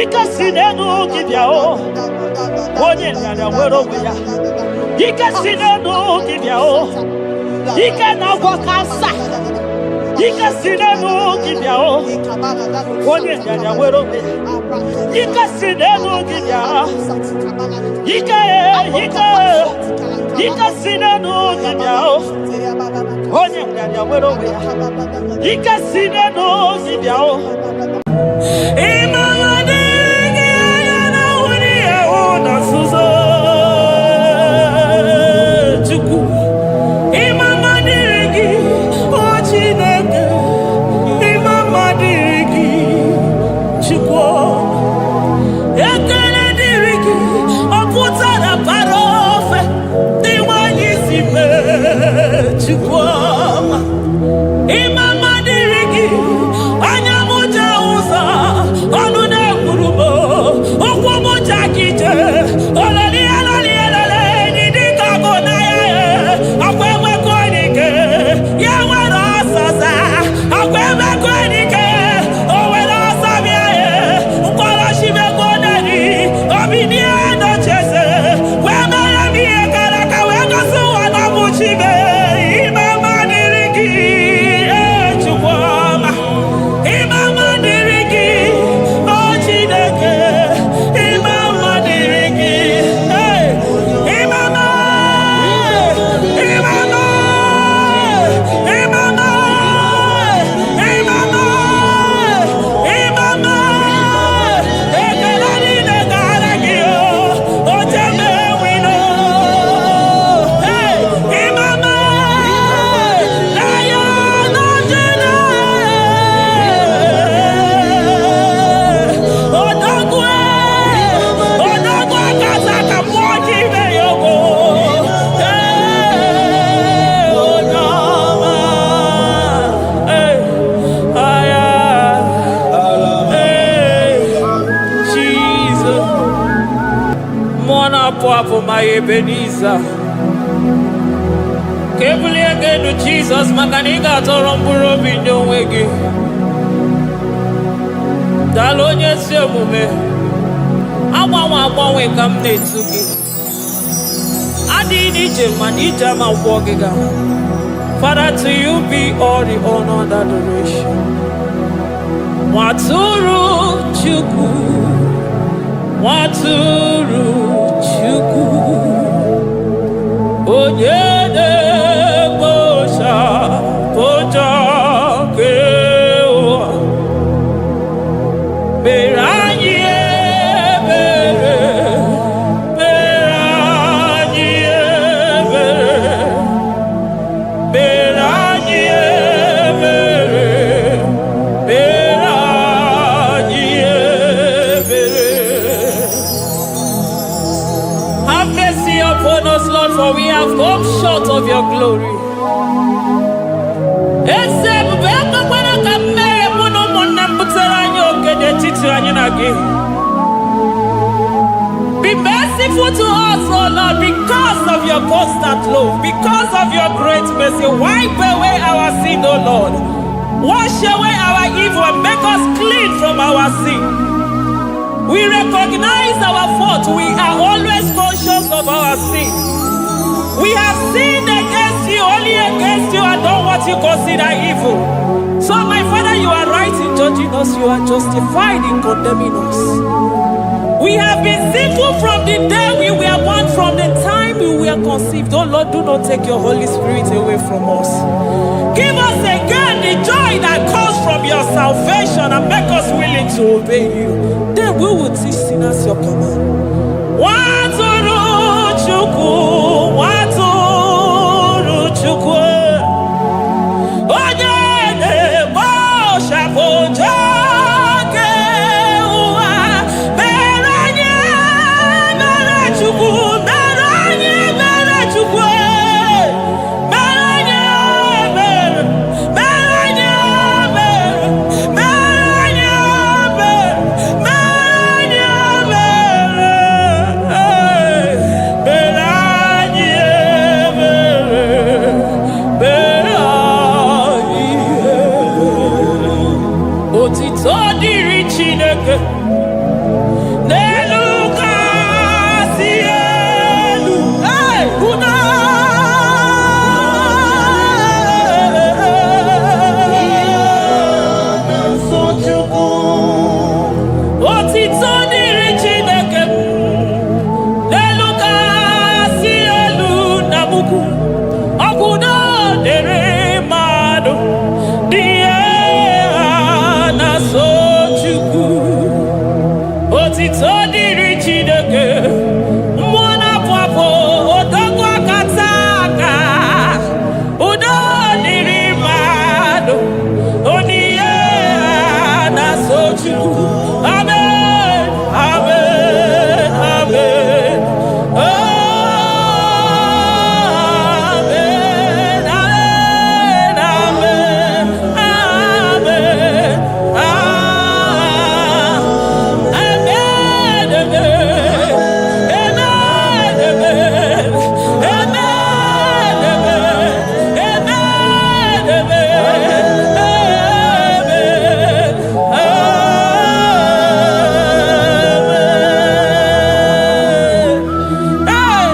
ike si n'elu gị bịa o. Onye nrịanrịa were onwe ya. Ike si n'elu gị bịa o. Ike na-agwọ kansa. Ike si n'elu gị bịa o. Onye nrịanrịa were onwe ya. Ike si n'elu gị bịa. Ike, ike, ike si n'elu gị bịa o. Onye nrịanrịa were onwe ya. Ike si n'elu gị bịa o. Ịmara dịrị gị anya na nwunye ya na nzuzo Chukwu. Ịma mma dịrị gị, o Chineke. Ịma mma dịrị gị, Chukwu. Ekele dịrị gị, ọ pụtara bara ofe dị nwanyị si mee, Chukwu ọma. Ịma mma dịrị gị, anya m Na-apụ apụ, my Ebenezer. Ka ebulie gị elu, Jizọs, maka na ị ga-atọrọ mkpụrụ obi nye onwe gị. Daalụ, onye ezi omume. Agbanwe agbanwe ka m na-etu gị. Adịghị n'ije mana ije ama gwọ gị ga. Father, to you be all the honor and adoration. Nwatụrụ Chukwu, Nwatụrụ Chukwu, onye na-ekpochapụ njọ nke ụwa, mere anyị ebere, mere anyị ebere, mere anyị ebere, mere anyị ebere. Have mercy upon us, Lord, for we have come short of your glory. Eze ebube, ekwekwara ka mmehie mụ na ụmụnne m butere anyị oke n'etiti anyị na gị. Be merciful to us, O Lord, because of your constant love, because of your great mercy. Wipe away our sin, O Lord. Wash away our evil and make us clean from our sin. We recognize our fault. We are always conscious of our sin. We have sinned against you, only against you, and done what you consider evil. So, my Father, you are right in judging us, you are justified in condemning us. We have been sinful from the day we were born, from the time we were conceived. Oh Lord, do not take your Holy Spirit away from us. Give us again the joy that comes from your salvation and make us willing to obey you. Then we will teach sinners your command. Nwatụrụ Chukwu, Nwatụrụ Chukwu, onye na-ekpochapụ njọ nke ụwa, mere anyị mere Chukwu, mere anyị mere Chukwu, mere anyị mere, mere anyị mere, mere anyị mere, mere anyị mere, mere anyị mere, mere anyị ebere. Otito dịrị Chineke n'elu kasị elu. Hey, udo. Nsọ Chukwu. Otito dịrị Chineke n'elu kasị elu na mukwu. Ọkwụdo dịrị mmadụ dị ihe ha na-asọ Chukwu. Otito dịrị Chineke, mmụọ na-apụ apụ, odogwu akata aka. Udo dịrị mmadụ, onye ihe ha na-asọ Chukwu. Amen, amen, amen. Amen, amen, amen, amen, amen, amen, amen, amen, amen, amen, amen, amen. Ee,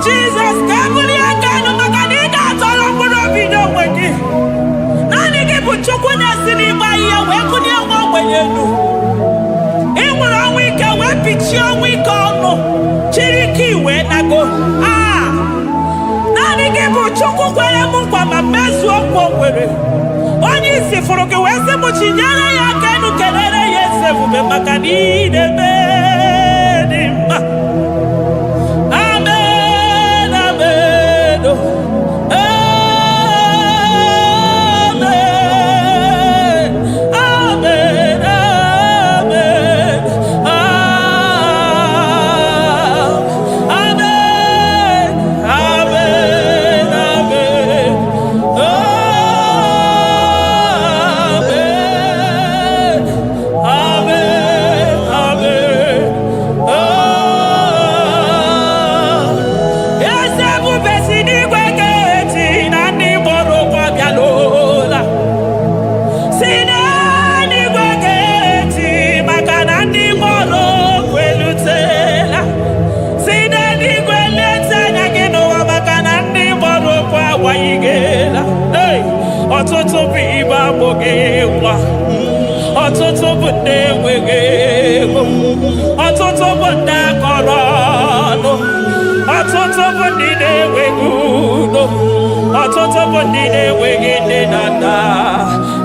Jizọs, ka ebulie aka elu maka na ị ga-atọrọ mkpụrụ obi n'onwe gị. Naanị gị bụ Chukwu na-esi n'ịgba ihe wee bulie nwa ogbenye elu. Ị nwere ọnwụ ike wee pichie ọnwụ ike ọnụ, chiri ike wee nago. Aa, naanị gị bụ Chukwu kwere m nkwa ma mezuo nkwa o kwere. Onye isi fụrụ gị wee sị m chinyere ya aka elu, kelere ya eze ebube maka na ị na-eme dị mma. Amen, amen, oh. Amen, amen, amen, ah, amen, amen, amen, oh, amen, amen, amen. bụ ndị enweghị ego, ọtụtụ bụ ndị akọrọ ọnụ, ọtụtụ bụ ndị na-enweghị udo, ọtụtụ bụ ndị na-enweghị nne na nna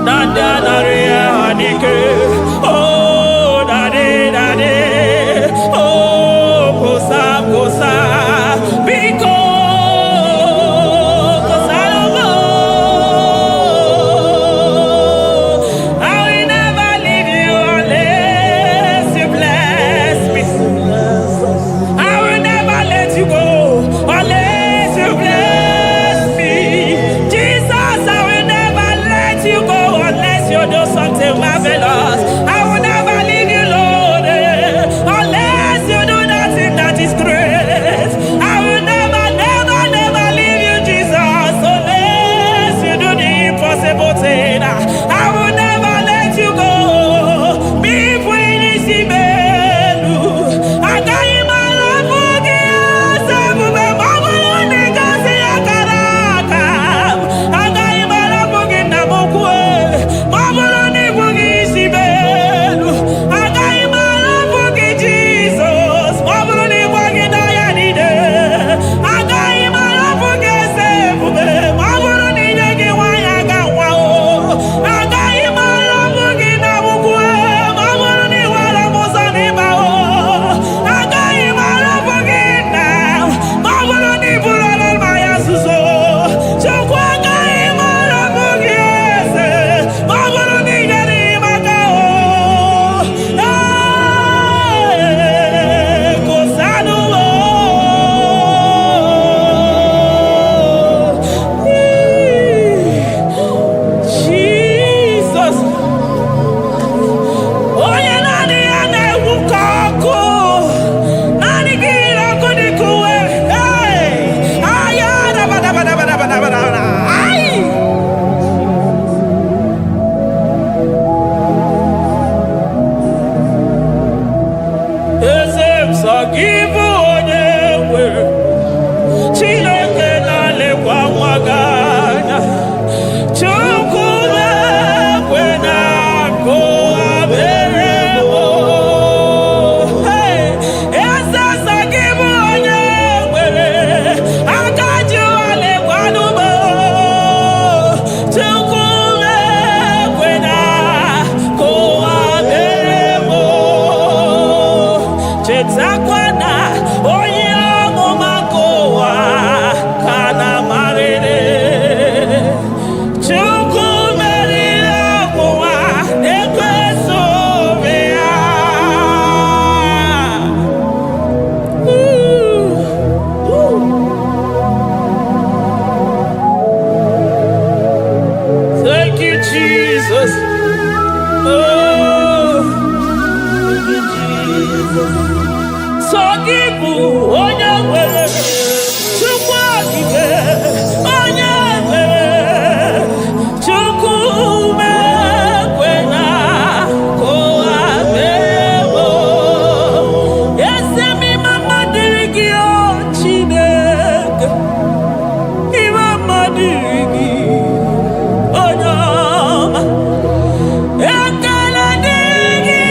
na ndị anarị ya ha n'ike. Oh, daddy, daddy, oh, kosa, kosa, biko, kosa. I will never leave you unless you bless me. I will never let you go unless you bless me. Jesus, I will never let you go unless you do something marvelous. I will never leave you, Lord, unless you do that thing that is great. I will never, never, never leave you, Jesus, unless you do the impossible thing. I will never let you go. Me elu agaghị m arapụ gị eze ebube ma ọ bụrụ na ị gosi akara aka m. Agaghị m arapụ gị, nna m ukwu, ma ọ bụrụ na ị bụghị isi m elu. Agaghị m arapụ gị, Jizọs, ma ọ bụrụ na ị gwaghị n'ọya niile. Agaghị m arapụ gị, eze ebube, ma ọ bụrụ na ị nye gị nwaanyị aga nwa o. Agaghị m arapụ gị na ukwu, ma ọ bụrụ na ị were m ụzọ n'ịba o. Agaghị m arapụ gị, nna, ma ọ bụrụ na ị bụrụ mmanya nzuzo. Chukwu, agaghị m arapụ gị, eze, ma ọ bụrụ na ị nyere m aka o. Ee, kosanụ o. Jesus, onye naanị ya na-egwu ka ọkụ, naanị gị yiri ọkụ dị ka uwe. Hey! Aya, dabadabadabadabadabada. Ai! Eze m, sọ gị bụ onye nwere Chineke na-alekwa nwa gị anya. Chukwu na-ekwe na akụ abere m. Hey! Eze, sọ gị bụ onye nwere aka ji ụwa lekwanụ m. Chukwu na-ekwe na akụ abere m. Chetakwa na onye amụma nke ụwa ka na-amarịrị. Chukwu meriri ọgwụnwa na-ekweso obi ya. Thank you, Jesus. Oh, thank you, Jesus. Sọ gị bụ onye nwere Chukwu okike, onye nwere Chukwu mekwena ka ụwa mere m. Eze m, ịma mma dịrị gị, o Chineke, ịma mma dịrị gị, onye ọma. Ekele dịrị gị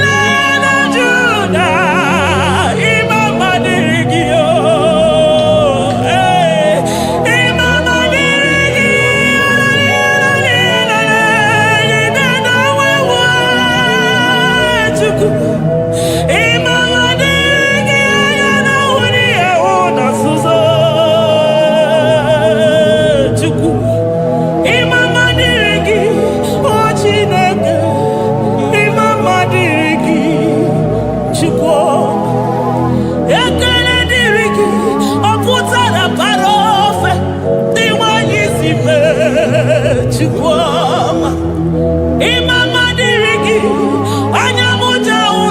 na Juda, ịma mma dịrị gị o. Ee, ịma mma dịrị gị, Chukwu. Ịma mma dịrị gị, anya na-ahụ n'ihe hụ na nzuzo, Chukwu. Ịma mma dịrị gị, o Chineke. Ịma mma dịrị gị, Chukwu. Ekele dịrị gị, ọ pụtara bara ofe dị nwanyị si mee, Chukwu ọma. Ịma mma dịrị gị, anya m ji ahụ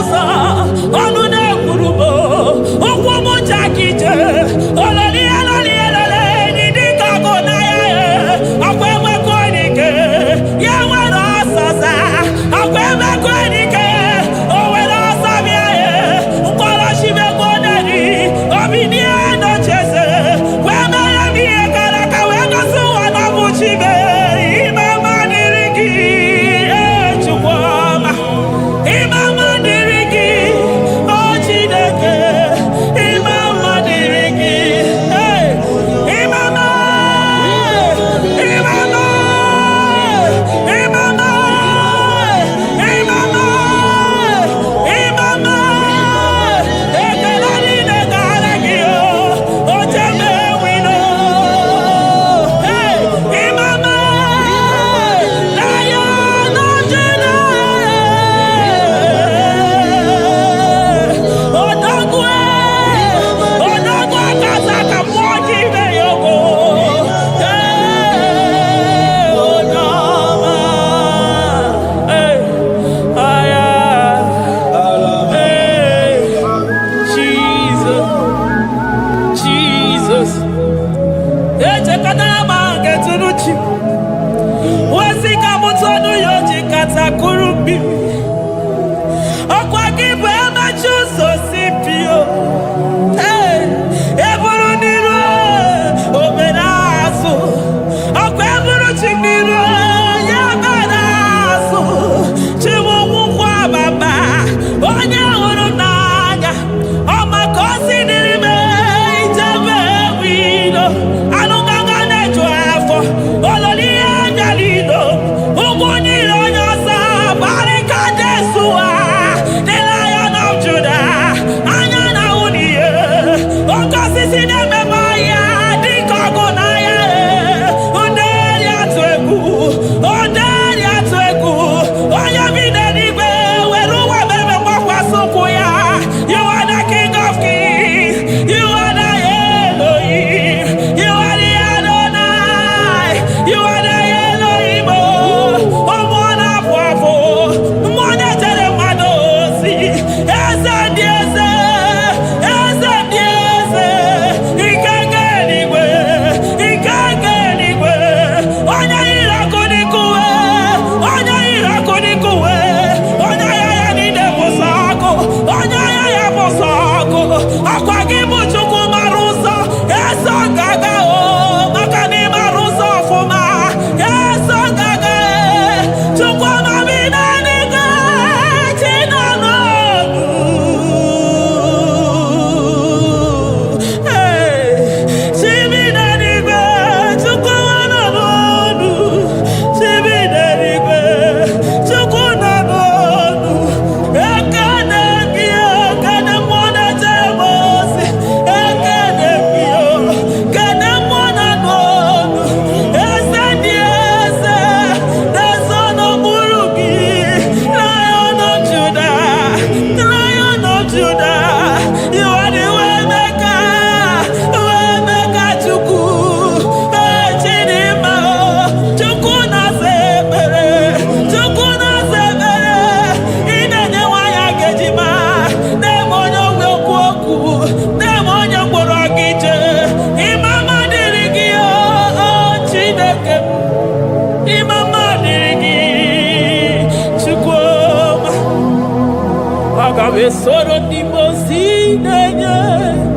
Aga m esoro ndị mmụọ ozi na-enye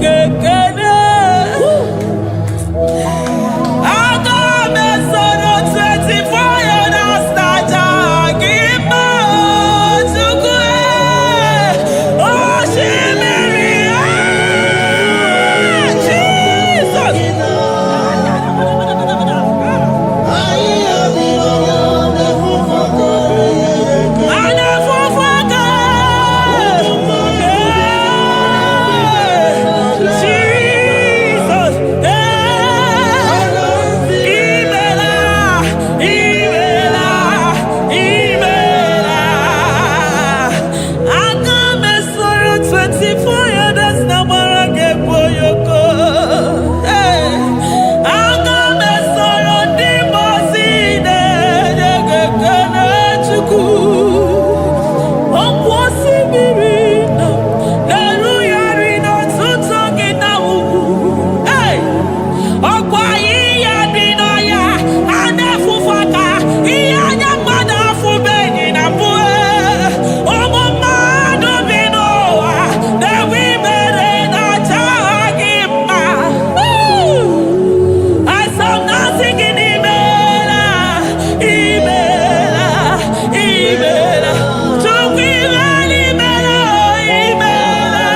gị ekele. Aga m esoro 24 elders na-aja gị mma, Chukwu. Osimiri, ah, Jesus. A na-efufe aka. Jesus. Imela, imela, imela. Aga m esoro 24 elders na gbara gị egwu oyoko. Aga m esoro ndị mmụọ ozi na-enye gị ekele, Chukwu. Ọkwa osimiri nọ na-erugharị n'ọtụtụ gị na ugwu. Hey! Ọkwa ihe dị n'ọhịa a na-efufe aka, ihe anya mmadụ afụbeghị na mbụ. Ụmụ mmadụ bi n'ụwa na-enwe imere na-acha gị mma. Asọ m na-asị gị n'imela, imela, imela. Chukwu, imela, imela, imela,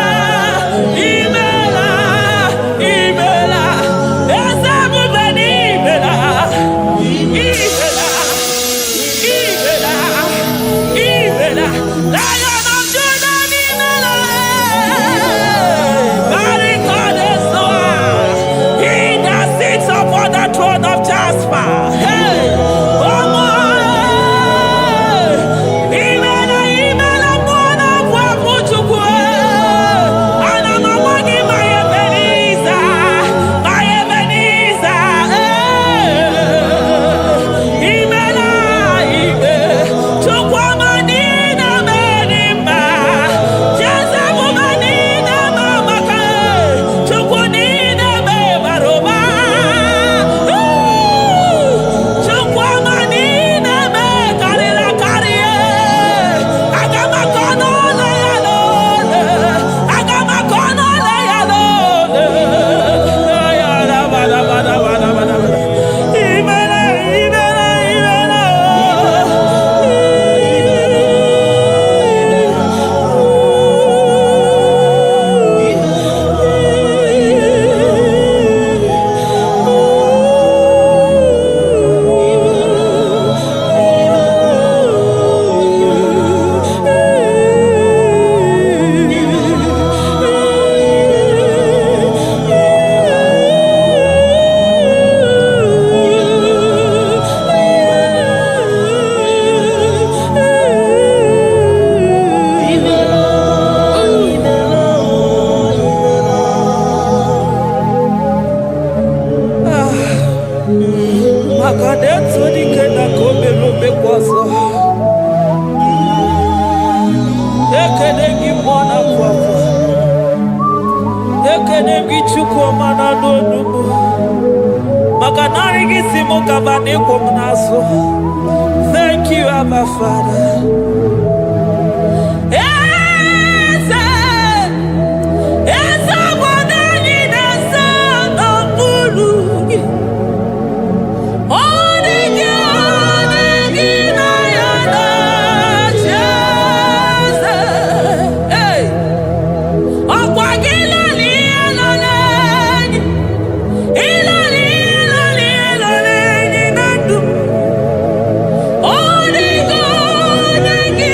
imela, imela. Eze ebube, n'imela, imela, imela, imela. Lion of Judah, n'imela. Barikade-soa. He that sits upon the throne of Jasper. Hey, Omo, imela, imela, mmụọ na-abụ abụ, Chukwu. Ana m agwa gị, my Ebenezer, my Ebenezer. Imela, ime, Chukwu ọma niile mere mma. Jeze ebube niile ma maka Chukwu niile bara ụba. Chukwu ọma niile karịrị akarị. Aga m akọ n'ụlọ ya n'ole. Aga m akọ n'ụlọ ya n'ole. Imela, imela, imela. Maka na etu dike na ka o mere omekwa ọzọ. Ekene gị, mmụọ na-apụ apụ. Ekene gị, Chukwu ọma na anụ onugbu, maka narị gị si m kaba na ịkwụ m n'azụ. Thank you, Abba Father. Eze, eze obodo anyị na-eze n'okpuru gị. Ọ dị gị, ọ dị gị na ya na-achị eze. Hey! Ọkwa gị lọrọ ihe lọrọ enyi, ịlọrọ ihe lọrọ ihe lọrọ enyi na ndụ. Ọ dị gị, ọ dị gị.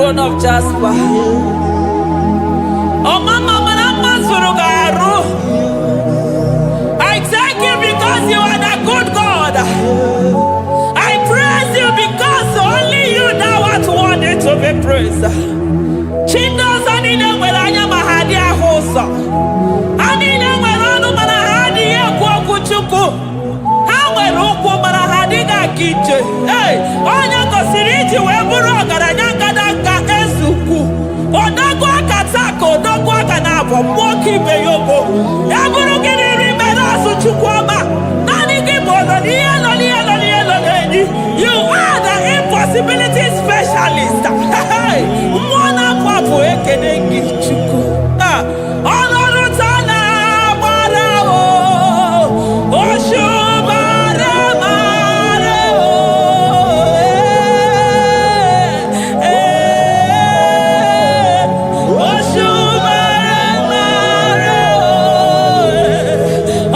throne of Jasper. Ọmama mara mma zuru gị arụ. I thank you because you are the good God. I praise you because only you thou art worthy to be praised. Chi ndị ọzọ niile nwere anya ma ha adịghị ahụ ụzọ. Ha niile nwere ọnụ mana ha adịghị ekwu okwu Chukwu. Ha nwere ụkwụ mana ha adịghị aga ije. Ee, onye gosiri iji wee bụrụ ọgaranya ngadanga eze ukwu. Odogwu aka taa ka odogwu aka na-abụ mmụọ ka ibe ya ogo. Ya bụrụ gị n'iri mere azụ, Chukwu ọma. Naanị gị bụ ọnọ n'ihe nọ n'ihe nọ n'ihe nọ n'enyi. You are the impossibility specialist. Hey, mmụọ na-apụ apụ, ekene gị, Chukwu. Ah, ọlọ́run tó lágbára o, òṣùbàrẹ̀ màrẹ̀ o. Eh, òṣùbàrẹ̀ màrẹ̀ o.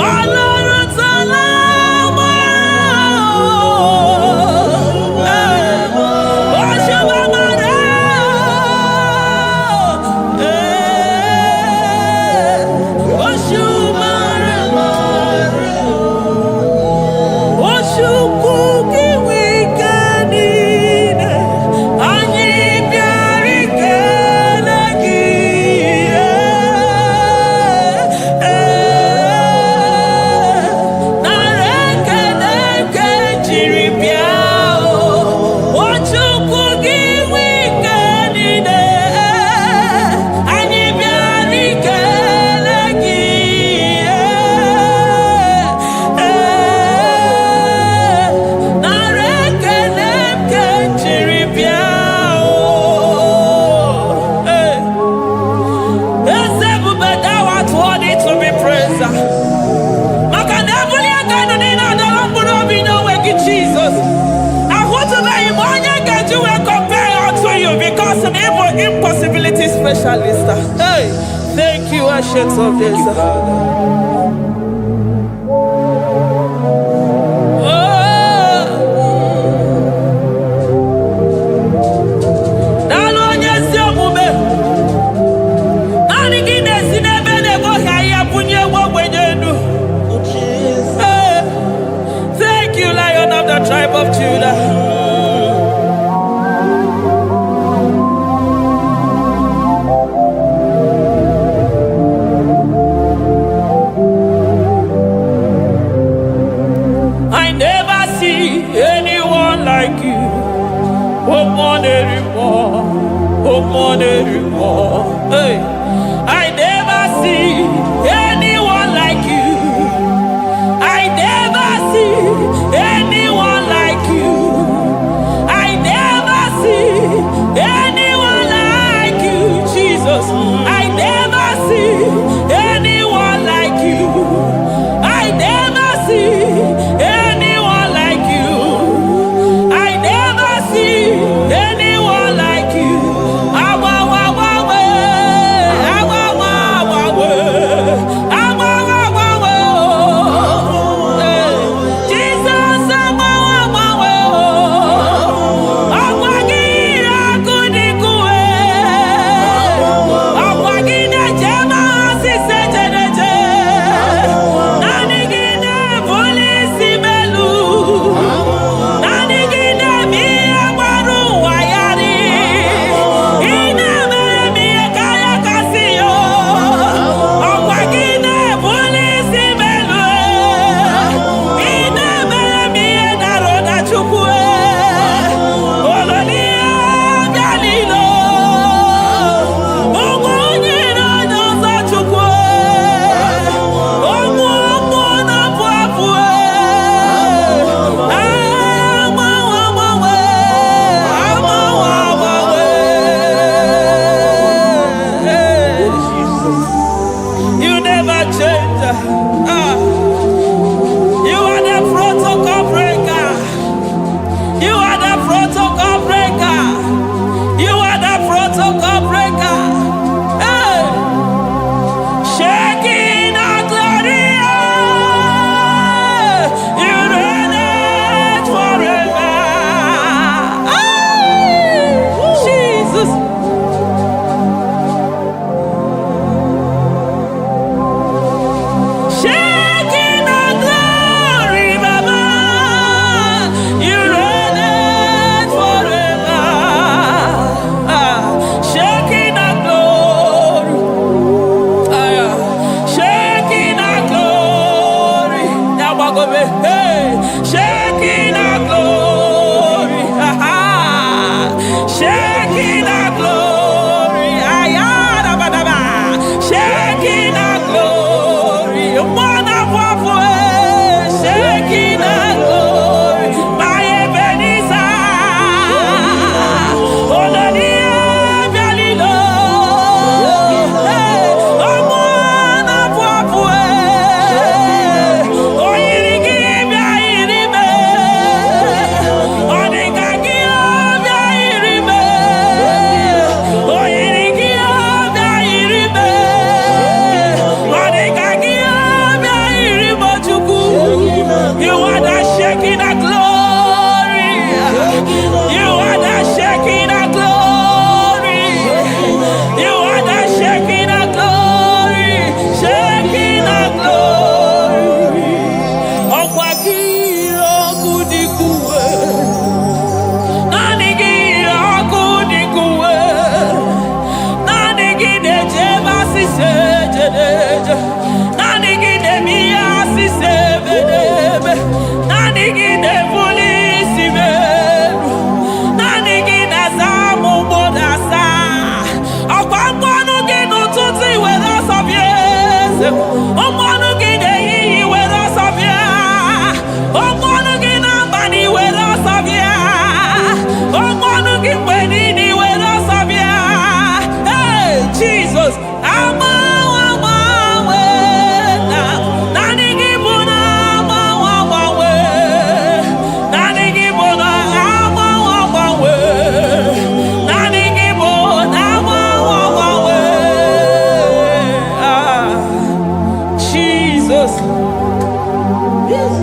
Ọlọ́run tó lágbára o. Òṣùbàrẹ̀ o. Òṣùbàrẹ̀ màrẹ̀ o. Chukwu gị nwe ike niile, anyị bịara ikele gị. Ee, nara ekele nke jiri bịa o. O Chukwu gị nwe ike niile, anyị bịara ikele gị. Ee, nara ekele nke jiri bịa o. Ee. Eze ebube, thou art worthy to be praised. Maka na ebuli aka elu niile adọrọ mkpụrụ obi n'onwe gị, Jizọs. Ahụtụbeghị m onye ga-eji wee compare unto you because na ịbụ impossibility specialist. Hey, thank you, Ancient of Days. Oh, daalụ onye ezi omume. Naanị gị na-esi n'ebe na-egoghị ahịhịa bunye nwa ogbenye elu. Hey, thank you, Lion of the tribe of Judah. I never see anyone like you. Oh, more anymore. Oh, more anymore. Hey, I never see anyone like you. I never see anyone like you. I never see anyone like you, Jesus. I never see anyone like you. I never see anyone like you. I never see anyone like you. Awa, wa, wa, wa.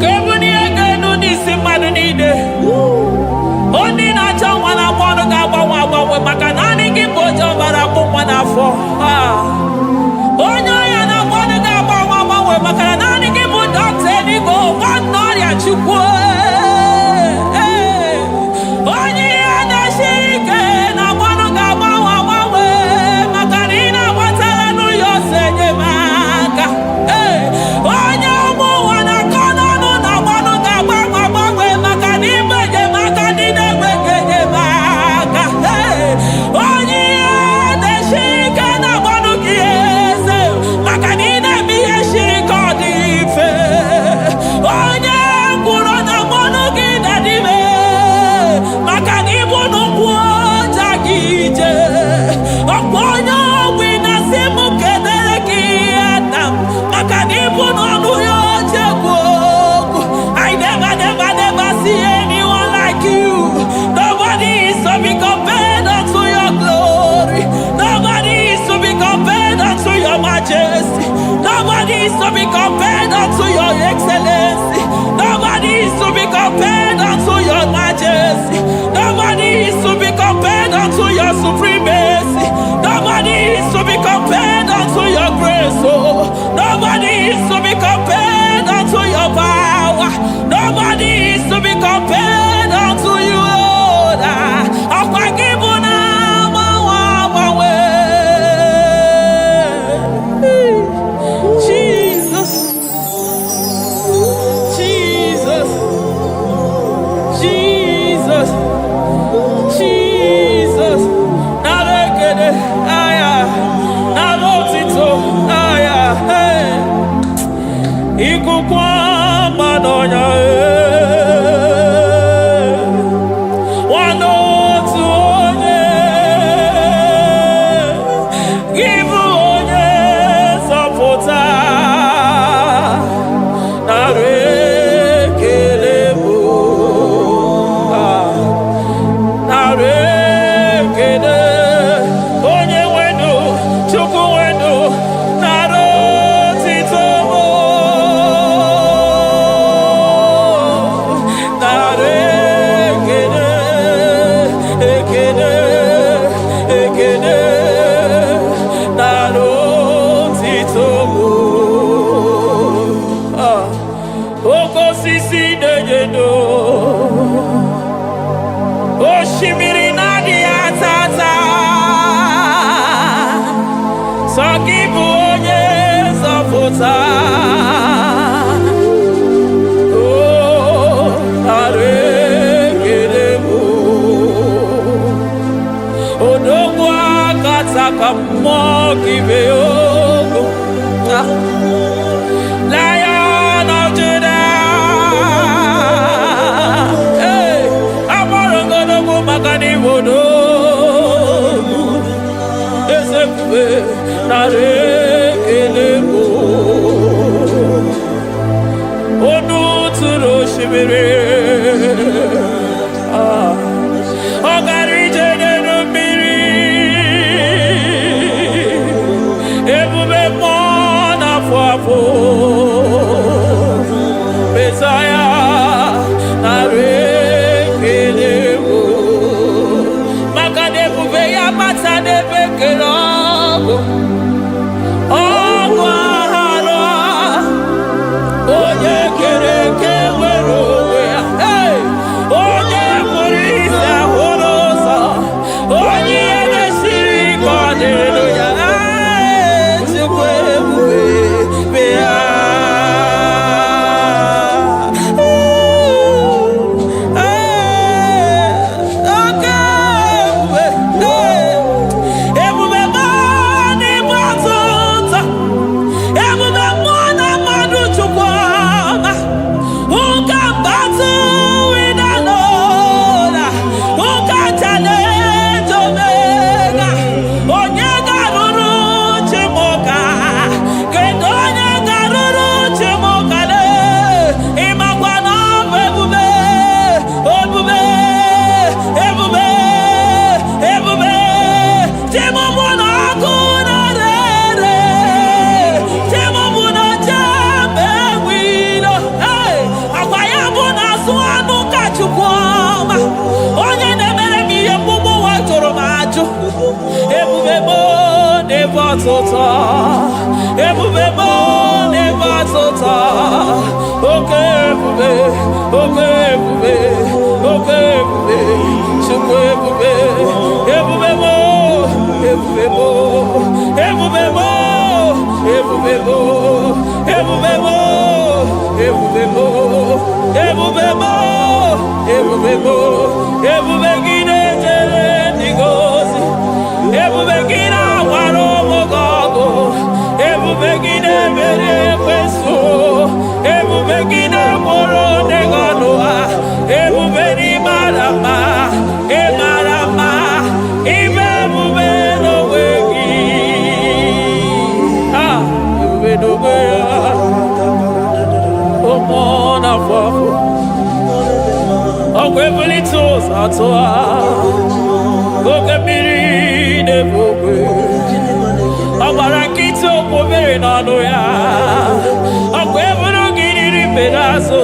Ka ebulie gị elu n'isi mmadụ niile. Onye na-achọ nwa na-agba ọnụ ga-agbanwe agbanwe, maka naanị gị bụ oje ọbara akpụ nwa n'afọ. Ah. Onye ọrịa na-agba ọnụ ga-agbanwe agbanwe, maka na naanị gị bụ dọkịta eluigwe, nwanne ọrịa Chukwu. Ee. Onye ihe na-esiri ike na-agba ọnụ ga-agbanwe agbanwe, maka na ị na-agbatara n'ụlọ ọsọ enyemaka. Ee. Onye ụmụ ụwa na-akọ n'ọnụ na-agba ọnụ ga-agbanwe agbanwe, maka na ịbụ enyemaka ndị na-enweghị enyemaka. Ee. Onye ihe na-esiri ike na-agba ọnụ gị eze, maka na ị na-eme ihe siri ka ọ dị mfe. Onye ngwụrọ na-agba ọnụ gị na-adịme, maka na ịbụ n'ụkwụ ọja gị ije. Ọkwa onye ogbi na-asị m kedere gị nna m, maka na ịbụ n'ọnụ ya oche ekwu okwu. I never, never, never see anyone like you. Nobody is to be compared unto your glory. Nobody is to be compared unto your majesty. Nobody is to be compared unto your excellency. Nobody is to be compared unto your majesty. Nobody is to be compared unto your supremacy. Nobody is to be compared unto your grace. Oh, nobody is to be compared unto your power. Nobody is to be compared unto you, Lord. Ọkwa gị bụ na agbanwe agbanwe. Jesus, Jesus, Jesus, Jesus. Nara ekele, aya, nara otito, aya, hey. Ikuku ọma n'ọnya, ee. Nwanne otu onye, gị bụ onye nzọpụta. Nara ekele bụ, ah. Nara ekele, onye nwenu, Chukwu nwenu, nara otito bụ. Nara ekele, ekele, ekele, nara otito bụ. Ah. Oke osisi na-enye ndụ, osimiri na-adịghị ata ata, sọ gị bụ onye nzọpụta. O, nara ekele bụ. Odogwu akataka mmụọ gị mee ogo. Ah. Lion of Judah. Hey, amọrọgodogwu maka na Igbo n'ogwu. Eze ebube, nara ekele bụ. Onu tụrụ osimiri. Ah. Ọ gara ije n'elu mmiri. Ebube mmụọ na-afụ afụ. Mesaya, nara ekele bụ. Maka na ebube ya bata n'ebe kere ọgụ. Ọgụ aghara, onye kere eke nwere onwe ya. ọtụtụ, ebube m na-enwe ọtụtụ. Oke ebube, oke ebube, oke ebube, Chukwu ebube, ebube m, ebube m, ebube m, ebube m, ebube m, ebube m, ebube m, ebube m, ebube gị na-ejere ndị gị ozi, ebube gị na-agbara ụmụ gị ọgụ, ebube gị na-emeri ekwensu, ebube gị na-egboro ndị gị ọnụ ha, ebube n'ịmara mma, ịmara mma, ibe ebube n'onwe gị. Ah, ebube n'onwe ya, ụmụ na-afọ afọ ọkwa ebulite ụzọ atụ ha, oke mmiri na-ebu ogwe, ọ gbara nkịtị okwu mmiri n'ọnụ ya, ọkwa eburu gị n'iri mbe n'azụ,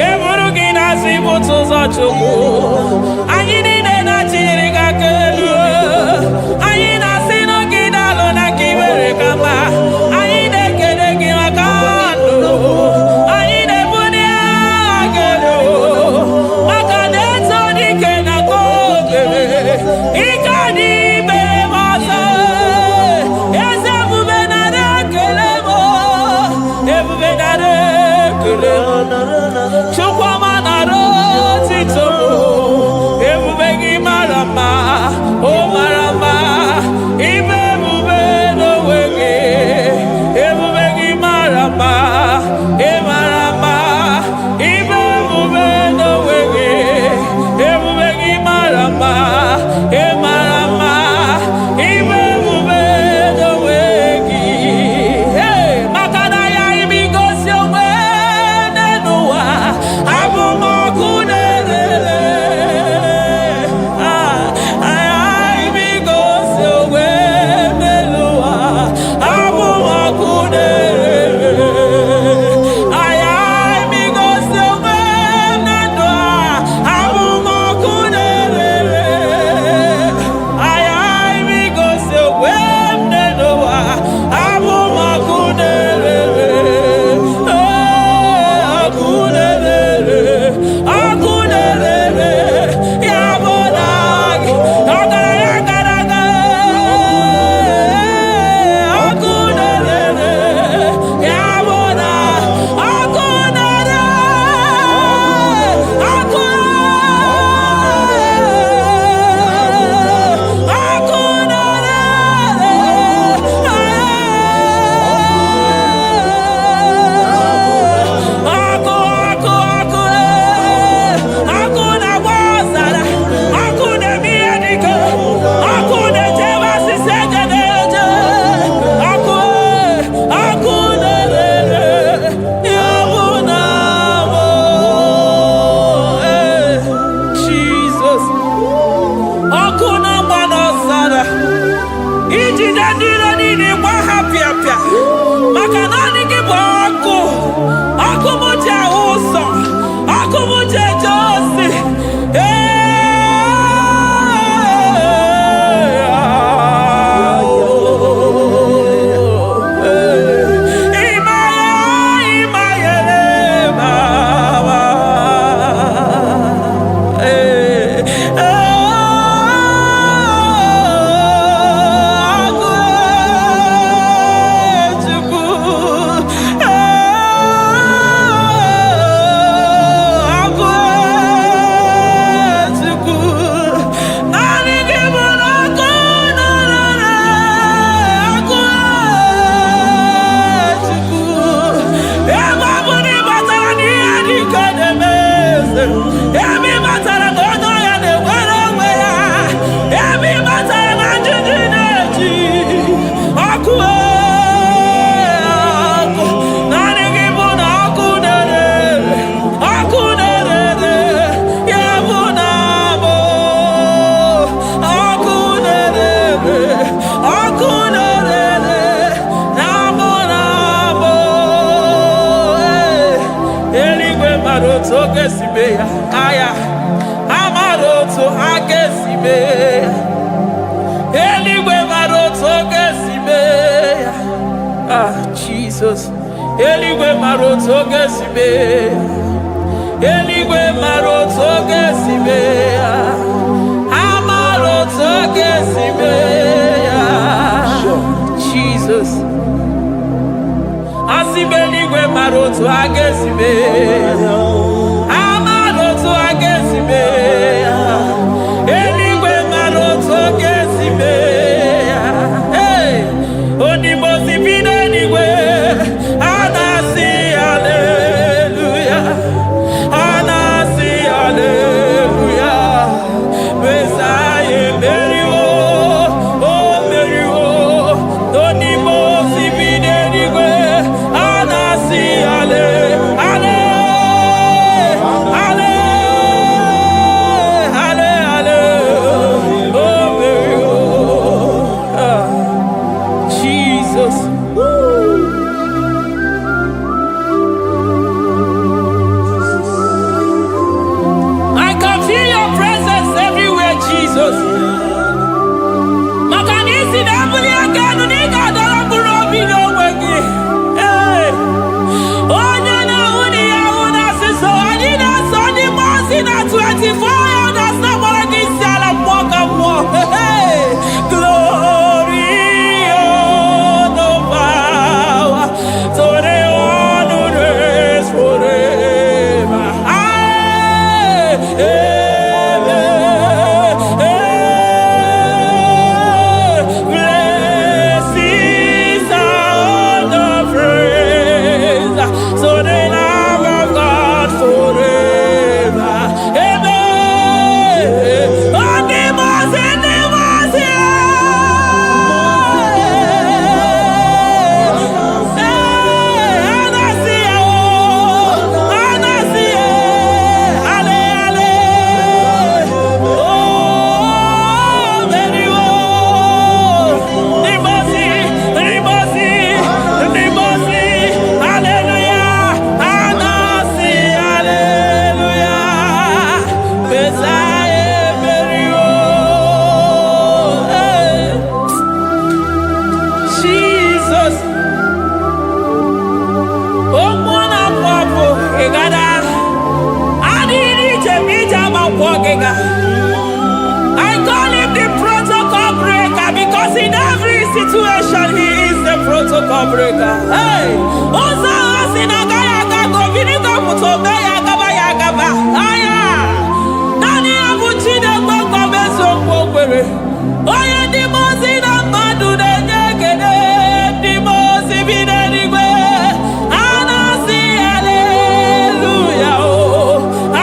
eburu gị n'azụ ibute ụzọ Chukwu. Anyị niile na-achịnyere gị aka elu, anyị na-asị na gị daalụ na ka i mere ka mma, anyị na-ekele gị maka ndụ, anyị na-ebuli aha gị elu maka na eto dike na ka okere ike dị imere m ọzọ. Eze ebube nara ekele m, ebube nara ekele m, Chukwuma nara otito m, ebube gị mara mma, o mara mma, ibe ebube n'onwe gị, ebube gị mara mma, ị mara mma, ibe ebube n'onwe gị, ebube gị mara mma, ị mara mma, ibe ebube n'onwe gị. Hey, maka na ya imi gosi onwe n'ụwa, abụ m ọkụ na-erere. Ah, imi gosi onwe n'ụwa, abụ m ọkụ na-erere. Aya imi gosi onwe na ndụ a, abụ m ọkụ na-erere. Aya imi gosi onwe m n'ụwa, abụ m ọkụ na-erere. Ee, ọkụ na-erere, ọkụ na-erere, ya bụ na gị, ọgaranya gara aga. Ee, ọkụ na-erere, ya bụ na ọkụ na-ere, ọkụ ọkụ na-ere, ọkụ ọkụ ọkụ, ọkụ na-agba ọzara, ọkụ na-eme ihe dike, ọkụ na-echebe asịsị eje na-eje, ọkụ ọkụ na-ere, ya bụ na mụ. Jizọs, ọkụ na-agba n'ọzara, ijide ndị iro niile gba ha pịapịa, maka naanị gị bụ ọkụ, ọkụ m ji ahụ ụzọ, ọkụ m ji eje ozi. Ee, ịmaya ịmayere mama. Ee, agụ Chukwu, agụ Chukwu, naanị gị bụ na ọkụ na-ere, agụ Chukwu, ebe ọ bụ na ị batara n'ihe dị ka na-eme eze, ebe ị batara na onye ọya na-enwere onwe ya, ebe ị batara na njiji na-eji ọkụ, ọkụ, naanị gị bụ na ọkụ na-ere, ọkụ na-ere, ya bụ na bụ ọkụ na-ere, ọkụ na-ere, na bụ na bụ. Eluigwe mara otu oge si mee ya, aya amara otu ha ga-esi mee ya. Eluigwe mara otu oge si Eluigwe mara otu oge si mee ya. Eluigwe mara otu oge si mee ya. Ha mara otu oge si mee ya. Jesus. Asị m eluigwe mara otu a ga-esi mee ya. Ha mara otu a ga-esi mee ya. Eluigwe mara otu ọ ga-esi mee ya. Hey! Onimosi bi n'eluigwe, a na-asị haleluya. A na-asị haleluya. Mesaya emeriwo, o meriwo. Onimosi bi n'eluigwe, a na-asị hale, hale, hale, hale, hale, o meriwo. Ah, Jesus. Woo. I can feel your presence everywhere, Jesus. Maka na isi na-ebuli aka elu na ị ga-adọrọ mkpụrụ obi n'onwe gị. Ee. Onye na-ahụ na ihe ahụ na-asịsọ, anyị na-eso ndị mmụọ ozi na 24 elders na-agbara gị isi ala mmụọ ka mmụọ. Hey! Glory, honor, power to the one who reigns forever. Amen. Amen. Blessings and honor, praise to the Lamb of God forever. Amen. Ndị mmụọ ozi, ndị mmụọ ozi, ee, a na-asị ya, o, a na-asị ya, ale, ale, o meriwo. Ndị mmụọ ozi, ndị mmụọ ozi, ndị mmụọ ozi, haleluya, a na-asị haleluya, Mesaya emeriwo. Ee, Jesus. Okwu na-apụ apụ ịgada adịghị ije ma ije ama nkwọ gịga. I call him the protocol breaker because in every situation he is the protocol breaker. Hey! Ụzọ ahụ si na agaghị aga ka obinigo pụta ome ya agaba ya agaba. Aya! Naanị ya bụ Chineke nkwa eziokwu o kwere. Onye ndị mmụọ ozi na mmadụ na-enye ekele, ndị mmụọ ozi bi n'eluigwe. A na-asị haleluya o.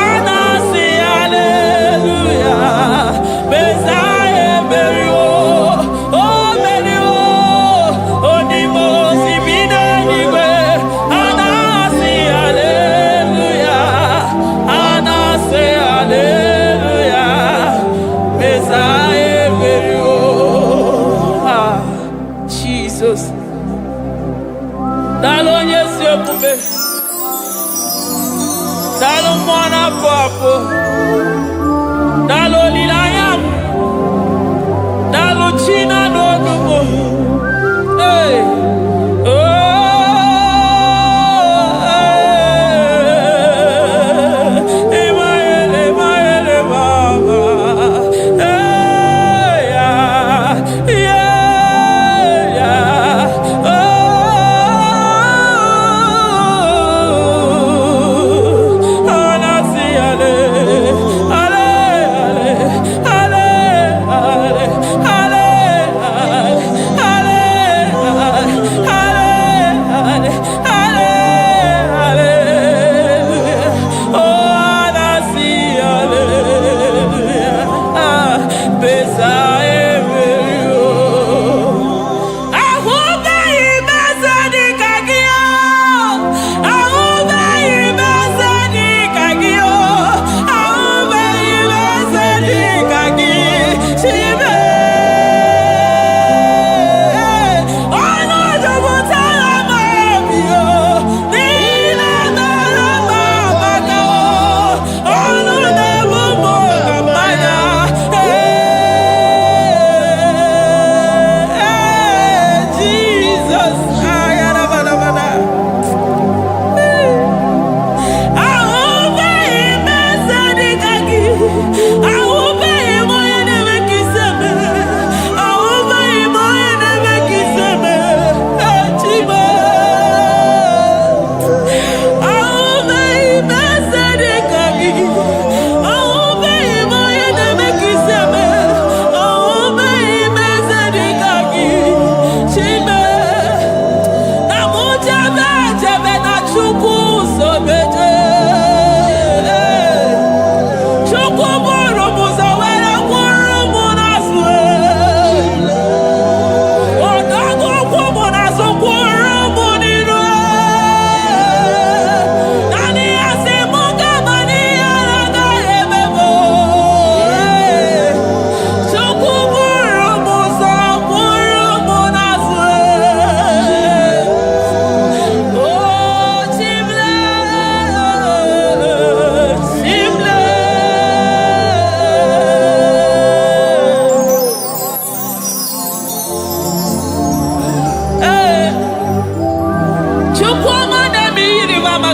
A na-asị haleluya. Mesaya emeriwo. O meriwo. Onye mmụọ ozi bi n'eluigwe. A na-asị haleluya. A na-asị haleluya. Mesaya emeriwo. Ah, Jesus. Daalụ onye ezi omume. Daalụ mmụọ na-apụ apụ. Daalụ olileanya m. Daalụ chi na-anụ olu m. Hey. Oh, hey. Emmanuel, Emmanuel, Mama. Hey, yeah. Oh, Anasi, ale,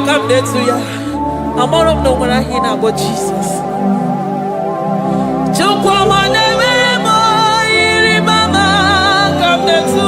ka m na-etu ya. Amara m na o nwere aha ị na-akpọ Jizọs. Chukwu ọma na-eme m, ịrịba ama ka m na-etu.